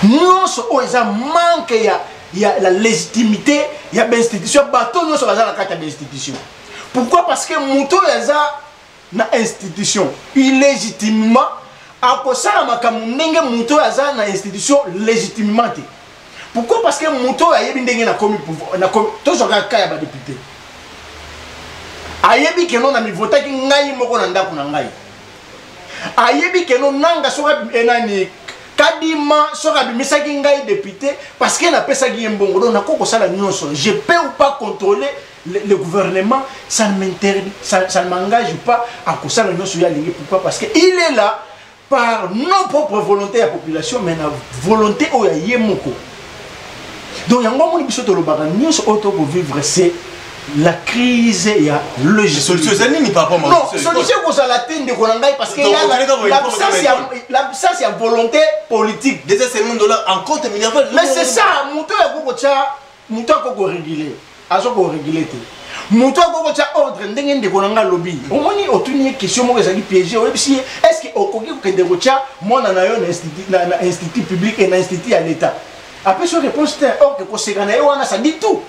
Nyonso oyo eza manque ya la légitimité ya bainstitution, bato nyonso baza na kati ya bainstitution. Pourquoi? Parce que moto oyo aza na institution illégitimement akosala makambo ndenge moto oyo aza na institution légitimement te. Pourquoi? Parce que moto oyo ayebi ndenge nakomi, tozwaka ka ya badéputé, ayebi keno na mivotaki ngai moko na ndako na ngai, ayebi keno nanga soki nani Kadima soki abimisaki ngai député parce que napesaki ye mbongo, donc nakoki kosala nyonso. Je peux ou pas contrôler le gouvernement, ça ne m'interdit, ça ne m'engage pas à kosala nyonso ye alingi. Pourquoi? Parce que il est là par non propre volonté ya population, mais na volonté oyo ya ye moko. Donc yango omoni, biso tolobaka nyonso oyo tokovivre, c'est la crise ya Solution eza nini par rapport? Non, solution ekozala te, ndeko na ngai, parce que l'absence ya volonté politique. 250 $ en compte minerval. Mais c'est ça. Moto oyo akoki kotya, moto akoki koréguler, aza koréguler te. Moto akoki kotya ordre, ndenge ndeko na ngai alobi, omoni, otuni ye question moko ezali piégé. Oyebisi ye: est ce que okoki kokende kotya mwana na yo na institut public et na institut ya l'état? Apesi yo réponse te. Or ke koseka na ye wana, ça dit tout.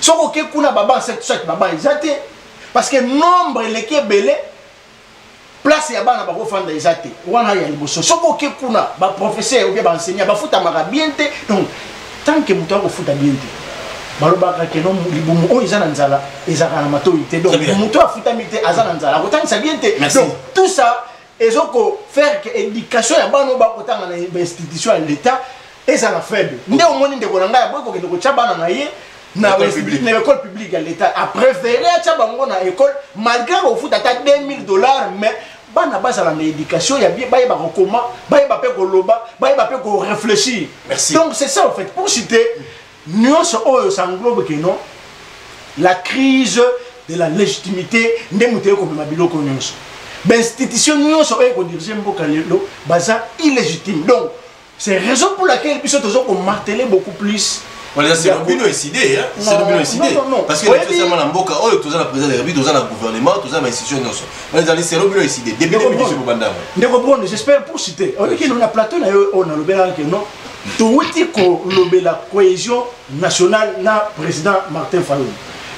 Soki oke kuna, baba soit baba eza te parce que nombre eleki ebele, place ya bana bakofanda eza te. Wana ya liboso. Soki oke kuna, baprofesseur ou bien baenseignant bafutamaka bien te. Donc tant que moto akofuta bien te, balobaka keno libumu oyo eza na nzala ezalaka na matoi te. Donc moto afutami te, aza na nzala, akotangisa bien te. Donc tout ça ezokofaire que éducation ya bana oyo bakotanga na bainstitution ya l'état ezala faible. Nde omoni, ndeko na ngai aboyi kokende kotya bana na ye na école publique ya l'état, apréféré atya bango na école malgré kofuta ata 2000 $, mais bana bazala na éducation ya bien, bayeba kokoma, bayeba mpe koloba, bayeba mpe koréfléchir. Donc c'est ça en fait. Pour citer, nyonso oyo ça englobe que non, la crise de la légitimité nde moto ekomema biloko nyonso. Bainstitution nyonso oyo ekodirige mboka lelo baza illégitime. Donc c'est raison pour laquelle biso toza komarteler beaucoup plus. Wana eza selon bino eside, hein? Selon bino eside. Parce que toza na mboka oyo toza na président de la République, toza na gouvernement, toza na ba institution nyonso. Wana ezali selon bino eside. Depuis 2018 bobanda yango. Ndeko Brown, j'espère pour citer. Oyoki na plateau na yo oyo nalobelaka ke non towuti kolobela cohésion nationale na président Martin Fayulu.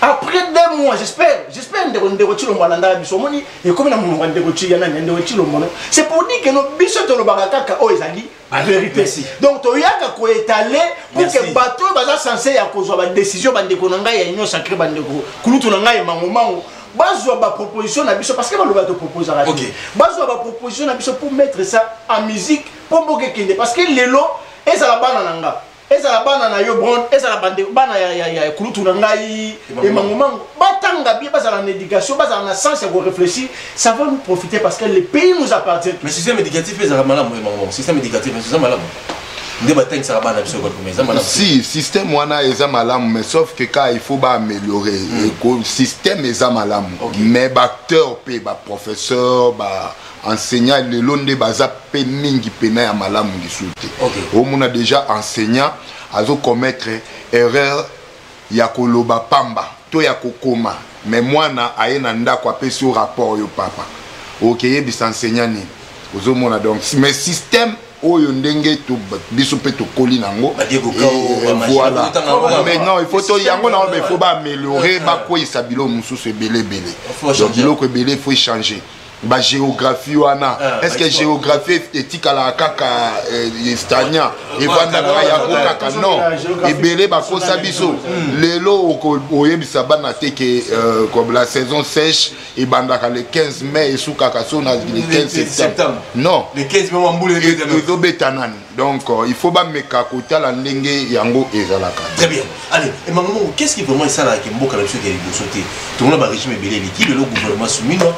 Après 2 mois, j'espère ndeko ndeko Tshilombo alandaka biso, omoni ekomi na monoko ya ndeko Tshi ya nani ya ndeko Tshilombo, no? C'est pour dire que no biso tolobaka kaka oyo ezali vérité. Donc toyaka koétaler pour que bato oyo baza censé ya kozwa badécision, bandeko na ngai ya Union sacrée, bandeko kulutu na ngai mangomango, bazwa baproposition na biso, parce que baloba toproposaka te, bazwa baproposition na biso pour mettre ça en musique mpo mboka ekende. Parce que lelo ezala bana na nga, ezala bana na yo Bron, ezala bana ya kulutu na ngai emangomango, batanga bien, bazala na éducation, bazala na sens ya koréfléchir, ça va nous profiter parce que le pays nous appartient. Mais système éducatif ezalaka malamu, emangomango? Système éducatif eza malamu nde batangisaka bana biso école primaire, eza malamu? Si, système wana eza malamu, mais sauf que ka il faut baaméliorer mm. Système eza malamu, mais baacteur mpe baprofesseur, ba enseignant lelo nde baza mpe mingi pena ya malamu lisusu te. Omona déjà enseignant azocommettre erreur ya koloba pamba to ya kokoma, mais mwana aye na ndako, apesi yo rapport, yo papa okeyebisa enseignant nini? Ozomona? Donc, mais système oyo ndenge biso mpe tokoli nango, voilà. Mais non, il faut to yango na il faut baaméliorer, bakweyisa biloko mosusu ebele ebele. Donc biloko ebele il faut changer. Bagéographie wana, est ce que géographie etikalaka kaka stania evandaka yango kaka? Non, ebele bakosa biso. Lelo oyebisa bana te ke comme la saison sèche ebandaka le 15 mai, esukaka so na le 15 septembre. Non, ezobeta nani? Donc il faut bameka kotala ndenge yango ezalaka. Très bien. Allez, emango, qu'est ce qui vraiment esalaka mboka na biso eke liboso te? Tomona barégime ebele eleki. Lelo gouvernement Suminwa,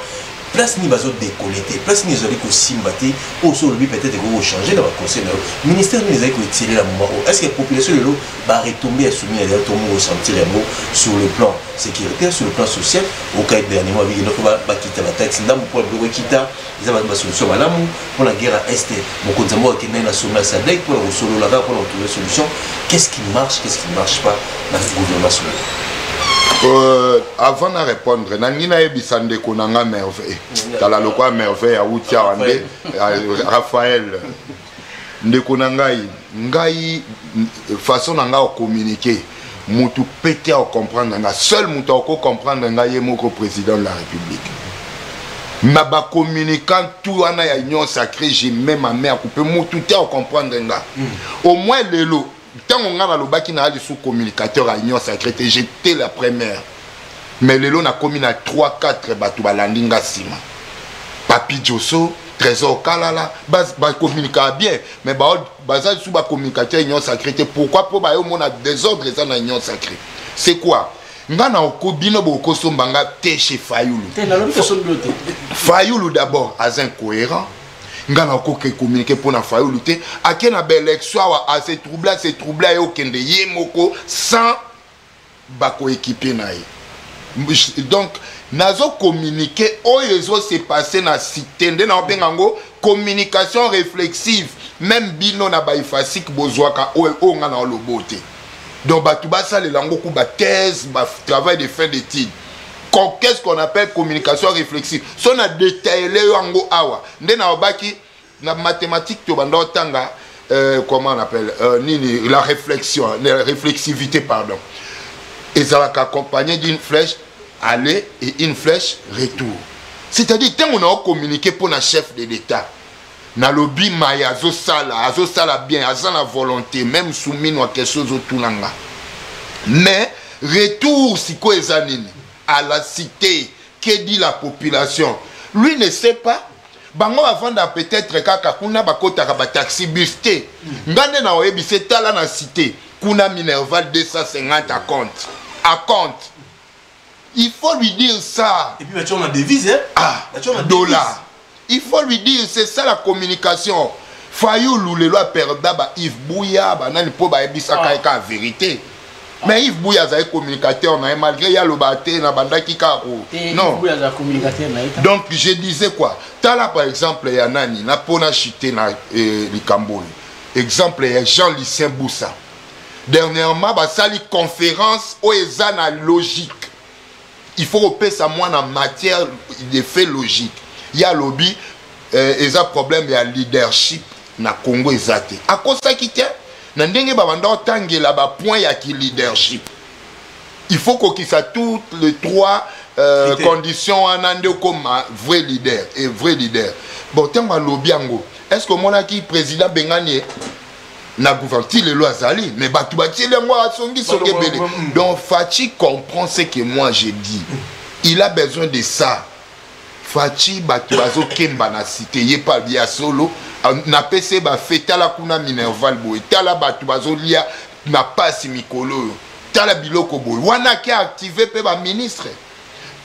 place nini bazodécoller te? Place nini ezali kosimba te? Oyo so olobi peut-être ekoki kochange na baconseil na yo, ministère nini ezali koetirer na moment oyo? Est ce que population lelo baretombées ya Suminwa lelo tomo kosentir yango sur le plan sécuritaire, sur le plan social? Okai dernièrement abiki noko bakita bataxe ndambo mpona biloko ekita, eza basolution malamu mpona guerre ya Est? Mokonzi ya mboka akendaki na sommet ya SADC mpona kosolola kaka mpona kotrouver solution. Qu'est ce qui marche, qu'est ce qui ne marche pas na gouvernement Suminwa? Avant na répondre, nalingi nayebisa ndeko na nga Merveille, tala lokwa Merveille awuti awa nde Raphaël, ndeko na ngai. Ngai façon na ngai ocommuniquer, mutu pete acomprendre nga. Seul moto akocomprendre ngai, ye moko président de la République. Na bacommunicant tout wana ya Union sacrée, j'ai même ma mère coupe, mutu te acomprendre nga. Au moins lelo ntango ngai nalobaki na lisu communicateur ya Union sacrée te, j'étais la première, mais lelo nakomi na 3 4 bato balandi nga nsima, Papi Joso, Trésor Kalala, bacommunicaka bien, mais baza lisusu bacommunicateur Union sacrée te. Pourquoi? Mpo bayomona désordre eza na Union sacrée. C'est quoi? Nga na oko bino bokosomba nga te chez Fayulu. Fayulu d'abord aza incohérent. Nga na okoki communiquer mpo na Fayulu te. Ake na baélection awa, ase trouble, ase trouble, aye okende ye moko sans bakoéquipe na ye. Donc nazocommuniquer oyo ezose passer na cité, nde naobenga yango communication réflexive. Même bino na baifasike bozwaka oyo oyo nga na olobo te. Donc bato basalela yango ku bathèse, batravail de fin d'étude. Qu'est-ce qu'on appelle communication réflexive? So na détaillé yango awa nde nalobaki na mathématique tobanda otanga, comment on appelle, nini, la réflexion, la réflexivité, pardon, ezalaka accompagné d'une flèche aller et une flèche retour. C'est-à-dire ntango na ocommuniquer mpo na chef de l'État, nalobi maye azosala, azosala bien, aza na volonté, même Suminwa question ozotuna nga, mais retour sikoyo eza nini? À la cité, que dit la population? Lui ne sait pas. Bango bavanda peut-être kaka kuna, bakotaka bataxi bus te. Nga nde na oyebisa, tala na cité kuna, minerval 250 à compte, à compte. Il faut lui dire ça. Et puis batia na devise, hein? Ah, dollar. Il faut lui dire, c'est ça la communication. Fayulu lelo aperda ba Yves Bouya, banani, mpo bayebisaka ye kaka vérité. Mais Yves Bouya azali communicateur na ye, malgré ye aloba te na bandaki kaka. Non, donc je disais quoi? Tala par exemple ya nani na mpona chute na likambo oyo, exemple ya Jean Lucien Busa. Dernièrement basali conférence oyo eza na logique. Il faut kopesa mwana matière de fait logique. Ye alobi eza problème ya leadership na Congo eza te. Akosaki te na ndenge babanda otangela ba point ya ki leadership. Il faut kokisa toutes les trois conditions wana nde okoma vrai leader et vrai leader. Bon, ntango alobi yango, est ce que omonaki président bengani na gouvernement ti lelo azali, mais bato batieli yango asongisongi ebele. Donc Fatshi comprend ce que moi j'ai dit, il a besoin de ça. Fatshi, bato bazokemba na cité ye pa ya solo, napesi ye bafe. Tala kuna minerval boye, tala bato bazolia na pasi mikolo oyo, tala biloko boye wana ake active mpe baministre.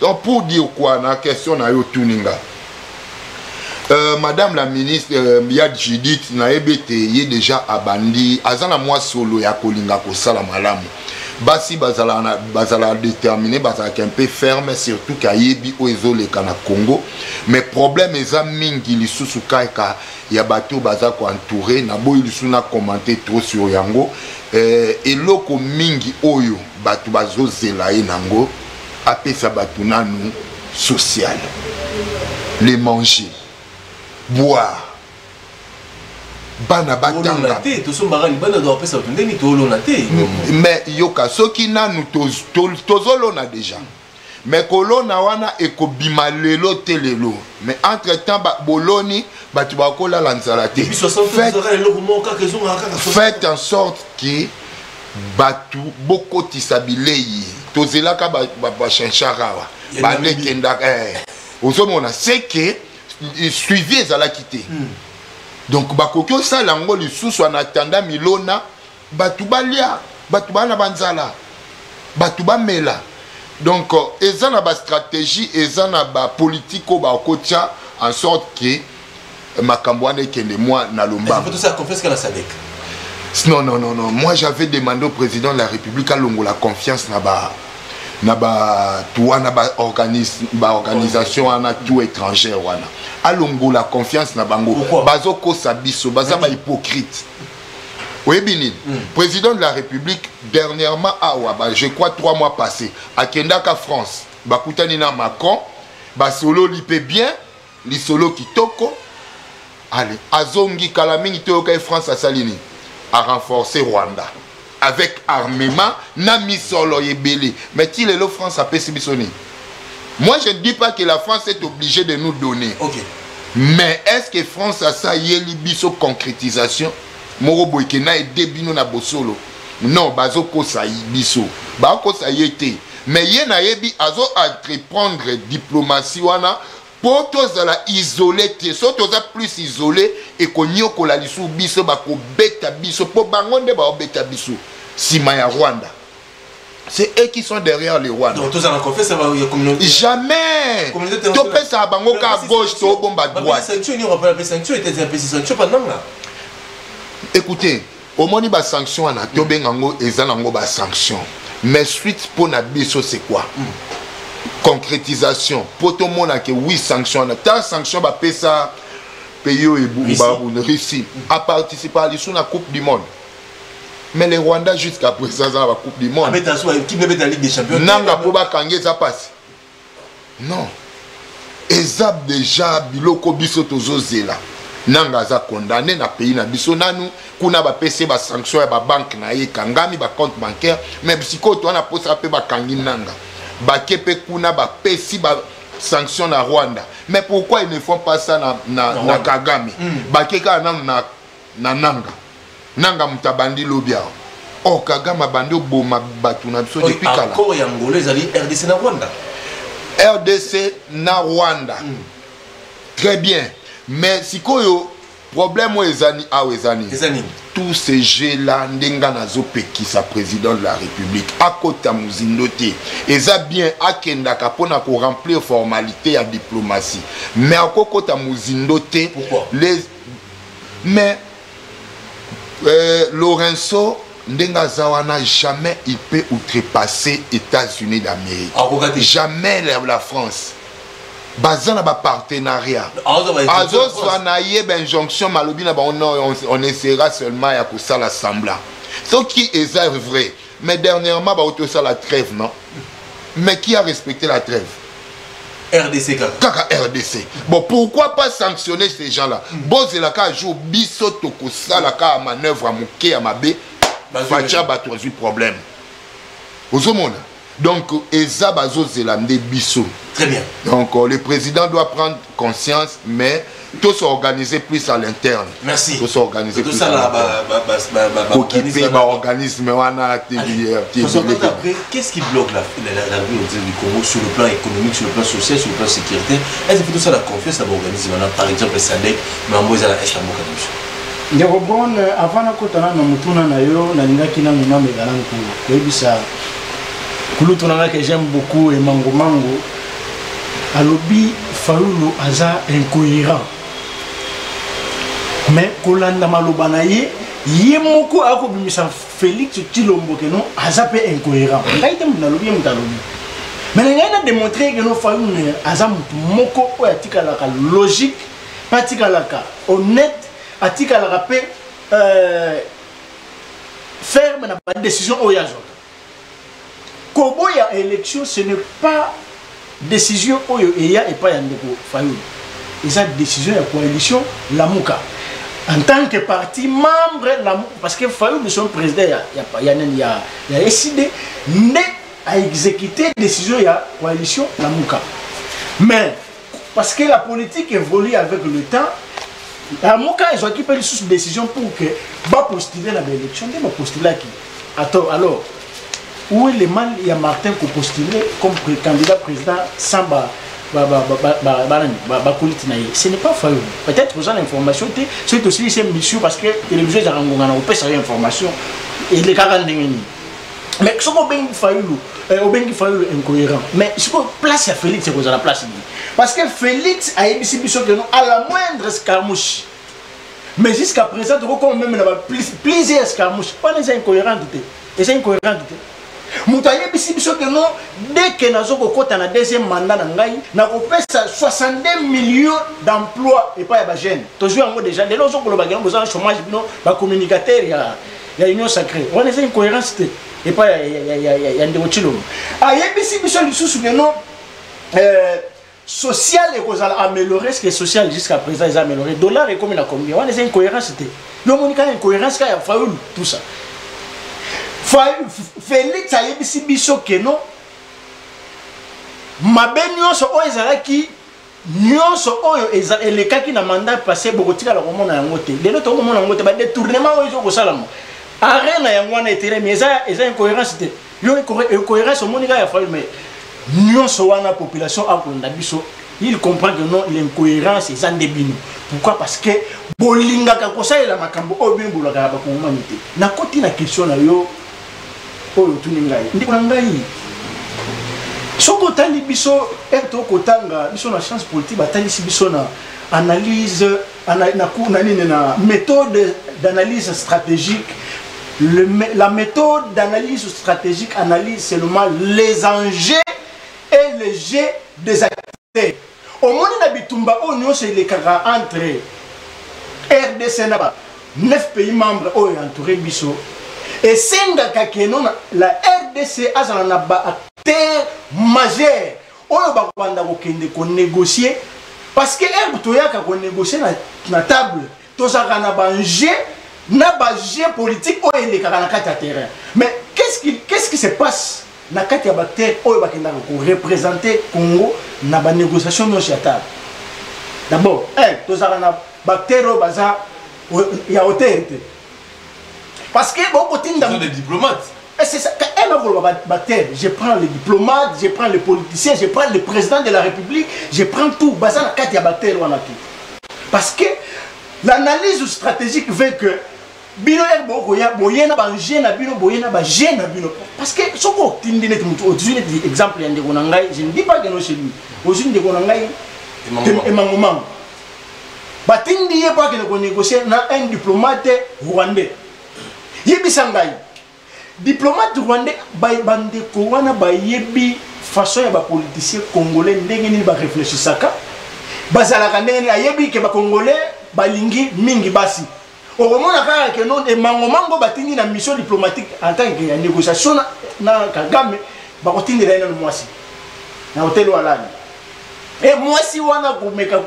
Donc pour dire quoi na question na yo tuninga, madame la ministre ya Judith, nayebi ete ye déjà abandi, aza na mwa solo ya kolinga kosala malamu. Basi bazala bazala déterminé, bazalaka un peu ferme, surtout ke ayebi oyo ezoleka na Congo. Mais problème eza mingi lisusu kaka ya bato baza koentoure. Naboyi lisusu na commenter trop sur yango. Eloko mingi oyo bato bazozela ye nango, apesa bato nanu social, les manger, boire, bana batanga. Te, tosombaka libanda, topesa bato ndeni tolona te. Mais yoka, soki nanu tozolona déjà, mais kolona wana ekobima lelo te lelo, mais entre temps boloni, bato bakolala nzala te. Faites en sorte que bato bokotisa bilei. Tozelaka bachinchard awa, bande ekendaka, ozomona c'est que suivi ezalaki te. Donc bakoki osala yango lisusu en attendant milona, bato balia, bato baa na banzala, bato bamela. Donc eza na bastratégie, eza na bapolitique oyo bakotia en sorte que makambo wana ekende mwa na lombango. Non, non, non, non, moi j'avais demandé au président de la République alongola confiance na bato wana, baorganisation wana tout étrangère wana, alongola confiance na bango. Bazokosa biso, baza bahypocrite. Oyebi nini? Président de la République dernièrement awa ba, je crois 3 mois passé, akendaka France, bakutani na Macron, basololi mpe bien, lisolo kitoko. Ale azongi kala mingi, toyoka ye France asali nini? Arenforcer Rwanda avec armement na misolo ebele. Mais ti lelo France apesi biso nini? Moi je ne dis pas que la France est obligée de nous donner, mais est ce que France asayeli biso concrétisation moko boye ke na ede bino na bosolo? Non, bazokosa biso, bakosa ye te, mais ye nayebi azo entreprendre diplomatie wana mpo tozala isolé te. So toza plus isolé, ekonyokola lisusu biso, bakobeta biso, mpo bango nde baobeta biso nsima ya Rwanda. C'est eux qui sont derrière le Rwanda. Donc tozala confiance ya communauté? Jamais. Topesaka bango ka gauche, tobomba droite. Sanction nini apesa? Sanction ete apesi sanction pandanga. Écoutez, omoni basanction wana, tobenga yango, eza nango basanction, mais suite mpo na biso c'est quoi? Concrétisation, mpo tomona ke oui, sanction wana, ta sanction bapesa pays oyo, Russie aparticipe lisusu na Coupe du monde, mais le Rwanda jusqu'à présent aza na bacoupe du monde. Nanga mpo bakangi eza mpasi. Non, eza déjà biloko biso tozozela. Nanga aza condamné na pays na biso nanu kuna, bapesi ye basanction ya babanke na ye ekangami, bacompte bancaire. Mais sikoyo towana mposaka mpe bakangi Nanga, bake mpe kuna bapesi basanction na Rwanda. Mais pourquoi ils ne font pas ça na Kagame? Bake kaka nanu na Nanga. Nanga moto abandi lobi awa. Or Kagame abandi oboma bato na biso depuis kala. Accord ya Angola ezali RDC na Rwanda. RDC na Rwanda. Très bien, mais sikoyo problème oyo ezani awa eza nini? Eza nini? Tous ces jeux là, ndenge nazopekisa président de la République akota mozindo te. Eza bien akendaka mpona koremplir formalité ya diplomatie, mais akokota mozindo te. Pourquoi? Mais Lourenço, ndenge aza wana, jamais il peut outrepasser États-Unis d'Amérique, jamais la France. Baza na bapartenariat, azozwa na ye bainjonction, malobi na bango non, on essaiera seulement ya kosala semblant. Soki eza vrai, mais dernièrement bauti osala trêve, non? Mais qui a respecté la trêve? RDC kaka. Kaka RDC. Bon, pourquoi pas sanctionner ces gens-là? Bozelaka jour biso tokosala kaka manœuvre ya moke ya mabe, fatia bato azwi problème. Ozomona, donc eza bazozela nde biso. Très bien. Donc le président doit prendre conscience, mais tout s'organiser plus à l'interne. Merci. Tout s'organiser plus à l'interne. Kokipe baorganisme wana te. Après, qu'est-ce qui bloque la République du Congo sur le plan économique, sur le plan social, sur le plan sécuritaire? Est-ce que tout ça, la confiance à l'organisme, par exemple SADC, mais en moi, la Est, Ndeko Bon, avant nakota nano motuna na yo, nalingaki nanu nameka nanu koyebisa kulutu na nga que j'aime beaucoup, Emangomango. Alobi Fayulu aza incohérent, mais kolanda maloba na ye, ye moko akobimisa Félix Tshilombo ke non, aza mpe incohérent. Ngai te moto nalobi, ye moto alobi, mais na ngai na démontre ke non, Fayulu aza motu moko oyo atikalaka logique mpe atikalaka honnête, atikalaka mpe ferme na badécision oyo azwaka. Koboya élection, ce n'est pas décision oyo eya epai ya ndeko Fayulu, eza décision ya coalition Lamuka en tant que parti membre Lamuka, parce que Fayulu, son président ya nani, ya ECiDé, nde a exécuté décision ya coalition Lamuka. Mais parce que la politique évolue avec le temps, Lamuka ezwaki mpe lisusu décision pour que bapostule na baélection, nde bapostulaki. Attends, alors où est le mal ya Martin kopostuler comme candidat président sans ba banani, bakoliti na ye? Ce n'est pas Fayulu. Peut-être oza na information te. Soki tosilisi émission, parce que télévision ezalaka ngonga na kopesa yo information elekaka ndenge nini. Mais soki obengi Fayulu, obengi Fayulu incohérent, mais sikoyo place ya Félix ekozala place nini? Parce que Félix ayebisi biso ke non à la moindre escarmouche, mais jusqu'à présent tokokoma même na plusieurs escarmouche. Wana eza incohérente te, eza incohérente te. Moto ayebisi biso ke non, dès que nazo kokɔta na deuxième mandat na ngai, nakopesa 62 millions d'emplois epai ya bajeune. Tozwi yango déjà. Lelo ozokoloba ke boza na chômage, bino bacommunicateur ya Union sacrée. Wana eza incohérence te epai ya ndeko Tshilombo? Ayebisi biso lisusu ke non, social ekozala amélioré. Ce que social jusqu'à présent eza amélioré? Dollar ekomi na combien? Wana eza incohérence te? Yo omoni kaka incohérence kaka ya Fayulu, tout ça. Félix ayebisi biso ke non, mabe nyonso oyo ezalaki, nyonso oyo elekaki na mandat passé, bokotikala komona yango te. Lelo tokomona yango te. Badétournement oyo ezokosalama, arrêt na yango wana etelemi. Eza incohérence te? Yo incohérence omoni kaka ya Fayulu. Mais nyonso wana, population akolanda biso, il comprend que non, l'incohérence eza nde bino. Pourquoi? Parce que bolingaka kosalela makambo oyo bino bolakaka bakongomani te. Nakoti na question na yo oyo otuni ngai. Ndeko na ngai, soki otali biso ere tokotanga biso na science politique, batalisi biso na analyse na nini, na méthode d'analyse stratégique. La méthode d'analyse stratégique analyse seulement les enjeux et les jeux des acteurs. Omoni na bitumba oyo nyonso elekaka entre RDC na ba 9 pays membres oyo entouré biso, esengaka ke non, la RDC azala na baacteur majeur oyo bakobanda kokende konégocier, parce que ere toyaka konégocier na table, tozalaka na baenjeu na bajeu politique oyo elekaka na kati ya terrain. Mais qu'est-ce qui se passe na kati ya baacteur oyo bakendaka koreprésente Congo na banégociation nyonso ya table? D'abord, un, tozalaka na baacteur oyo baza ya hauteur te, parce que bokotinda des diplomates. C'est ça. Un, je prends les diplomates, je prends les politiciens, je prends le président de la République, je prends tout. Baza na kati ya baacteur wana tout. Parce que l'analyse stratégique veut que bino ere bokoya boye na baenjeu na bino, boye na bajeu na bino. Parce que soki otindi neti motu, ozwi neti exemple ya ndeko na ngai, je ne dis pas que non, chez lui, ozwi ndeko na ngai Emangomango, batindi ye po akende konégocier na un diplomate rwandais. Yebisa ngai, diplomate rwandais, bandeko wana bayebi façon ya bapoliticien congolais ndenge nini barefléchisaka, bazalaka ndenge nini. Ayebi ke bacongolais balingi mingi basi. Okomona kaka ke non, emangomango batindi na mission diplomatique en tant que ya négociation na Kagame, bakotindela ye nano mwasi na hotel oyo alali. E mwasi wana komeka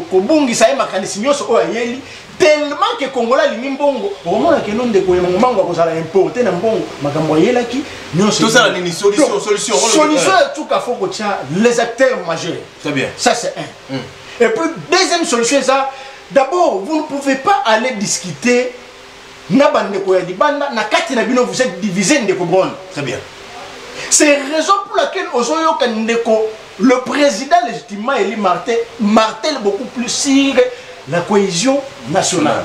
kobungisa ye makanisi nyonso oyo ayeli, tellement que Congolais alingi mbongo. Okomona ke no, ndeko Emangomango akozala importe na mbongo, makambo ayelaki nyonso. Tosala nini? Solution, solution. Solution ya tuka, faut kotia les acteurs majeurs. Très bien. Ça, c'est un. Et puis deuxième solution eza, d'abord, vous ne pouvez pas aller discuter na bandeko ya libanda, na kati na bino vous êtes divisé, ndeko Bron. Très bien. C'est raison pour laquelle ozoyoka ndeko le président légitimement élu Martin martèle beaucoup plus sur la cohésion nationale.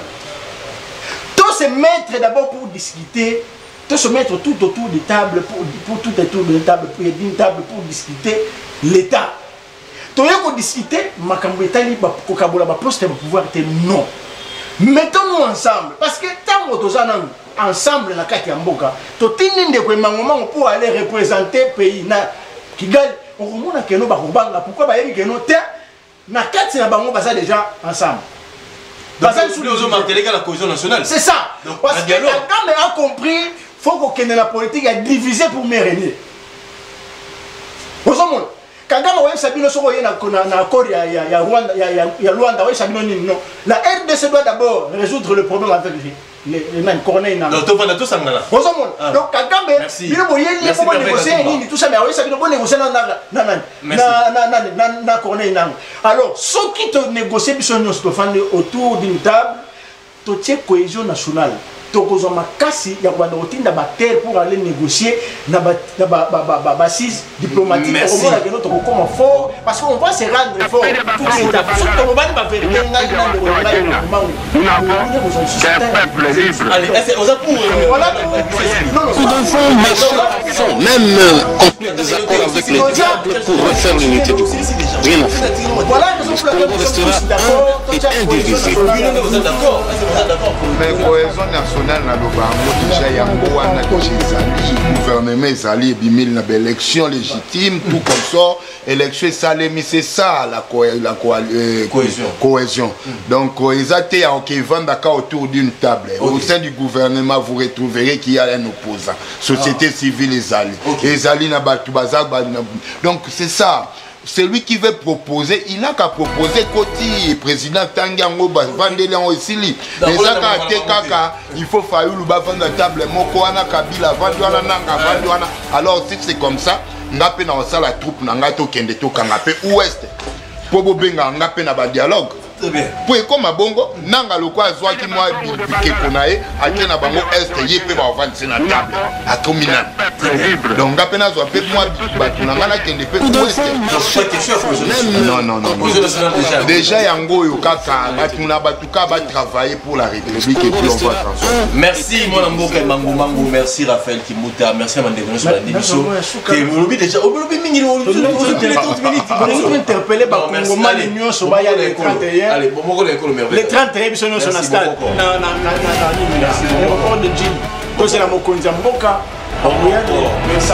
Tous se mettre d'abord pour discuter, tous se mettre tout autour de table pour tout autour de table, pour d'une table pour discuter l'État. Toye kodiscute makambo etali kokabola baposte ya bapouvoir te. Non, mettons-nous ensemble, parce que ntango toza nanu ensemble na kati ya mboka, totindi ndeko emangomango pour aller représenter pays na Kigali, okomona keno bakobanga. Pourquoi? Bayebi keno te, na kati na bango baza déjà ensemble. Baza ozomarteler la cohésion nationale. C'est ça. Donc, parce que Kagame a compris, faut kokende na politique ya diviser pour mieux régner. Ozomona Kagame oyebisa bino, soki oye na accord ya Rwanda, ya Luanda, oyebisa bino nini? Non, la RDC doit d'abord résoudre le problème avec les nani, Corneille Nanga. Donc tovanda, tosangana. Ozomona, donc Kagame, bino boyeli ye po bonégocie nini, tout ça, mais oyebisa bino bonégocie na nani, na Corneille Nanga. Alors soki tonégocie, biso nyonso tofandi autour d'une table, totie cohésion nationale, tokozwa makasi ya kobanda kotinda baterre pour aller négocier na baassises diplomatique. Okomona keno tokokoma fort, parce qu'on va se rendre fort. Soki tolobani bavérité, ngai na ndeko na ngai mangu. Voilà. Nous devons marcher sans même conclure des accords avec les diables pour refaire l'unité du Congo. Rien à faire. Le Congo restera un et indivisible. Mais cohésion nationale, naloba yango déjà, yango wana déjà ezali. Gouvernement ezali, ebimeli na baélection légitime, tout comme ça, élection esalemi, c'est ça la cohésion. Cohésion. Donc eza te ya okevandaka autour d'une table. Au sein du gouvernement, vous retrouverez qu'il y a un opposant, société civile ezali, ezali na bato baza donc c'est ça. Celui qui veut proposer, il n'a qu'à proposer. Koti président tangi yango, bavandeli yango, esili. Eza kaka te kaka il faut Fayulu bavanda table moko wana, Kabila avandi wana, Nanga avandi wana. Alors si c'est comme ça, nga mpe na kosala troupe na ngai, tokende tokanga mpe ouest mpo bobengaka nga mpe na badialogue mpo ekóma bongo. Nanga loko azwaki mwa bikeko na ye, ake na bango este, ye mpe bavandisi na table, akomi nani? Donc nga mpe nazwa mpe mwa bato na ngai, nakende mpe ouest. Non, non, non, déjà yango oyo kaka bato na bato kaka batravailler pour la République et puis on va transformer. Merci mwana mboka Mangu Mangu, merci Raphaël Kimbuta, merci bandeko nyonso balandi biso. Olobi déjà, olobi mingi. Interpellé bakongomani nyonso baya le 31, le 31, biso nyonso na stade, na aéroport de Ndjili, tozela mokonzi ya mboka. Merci.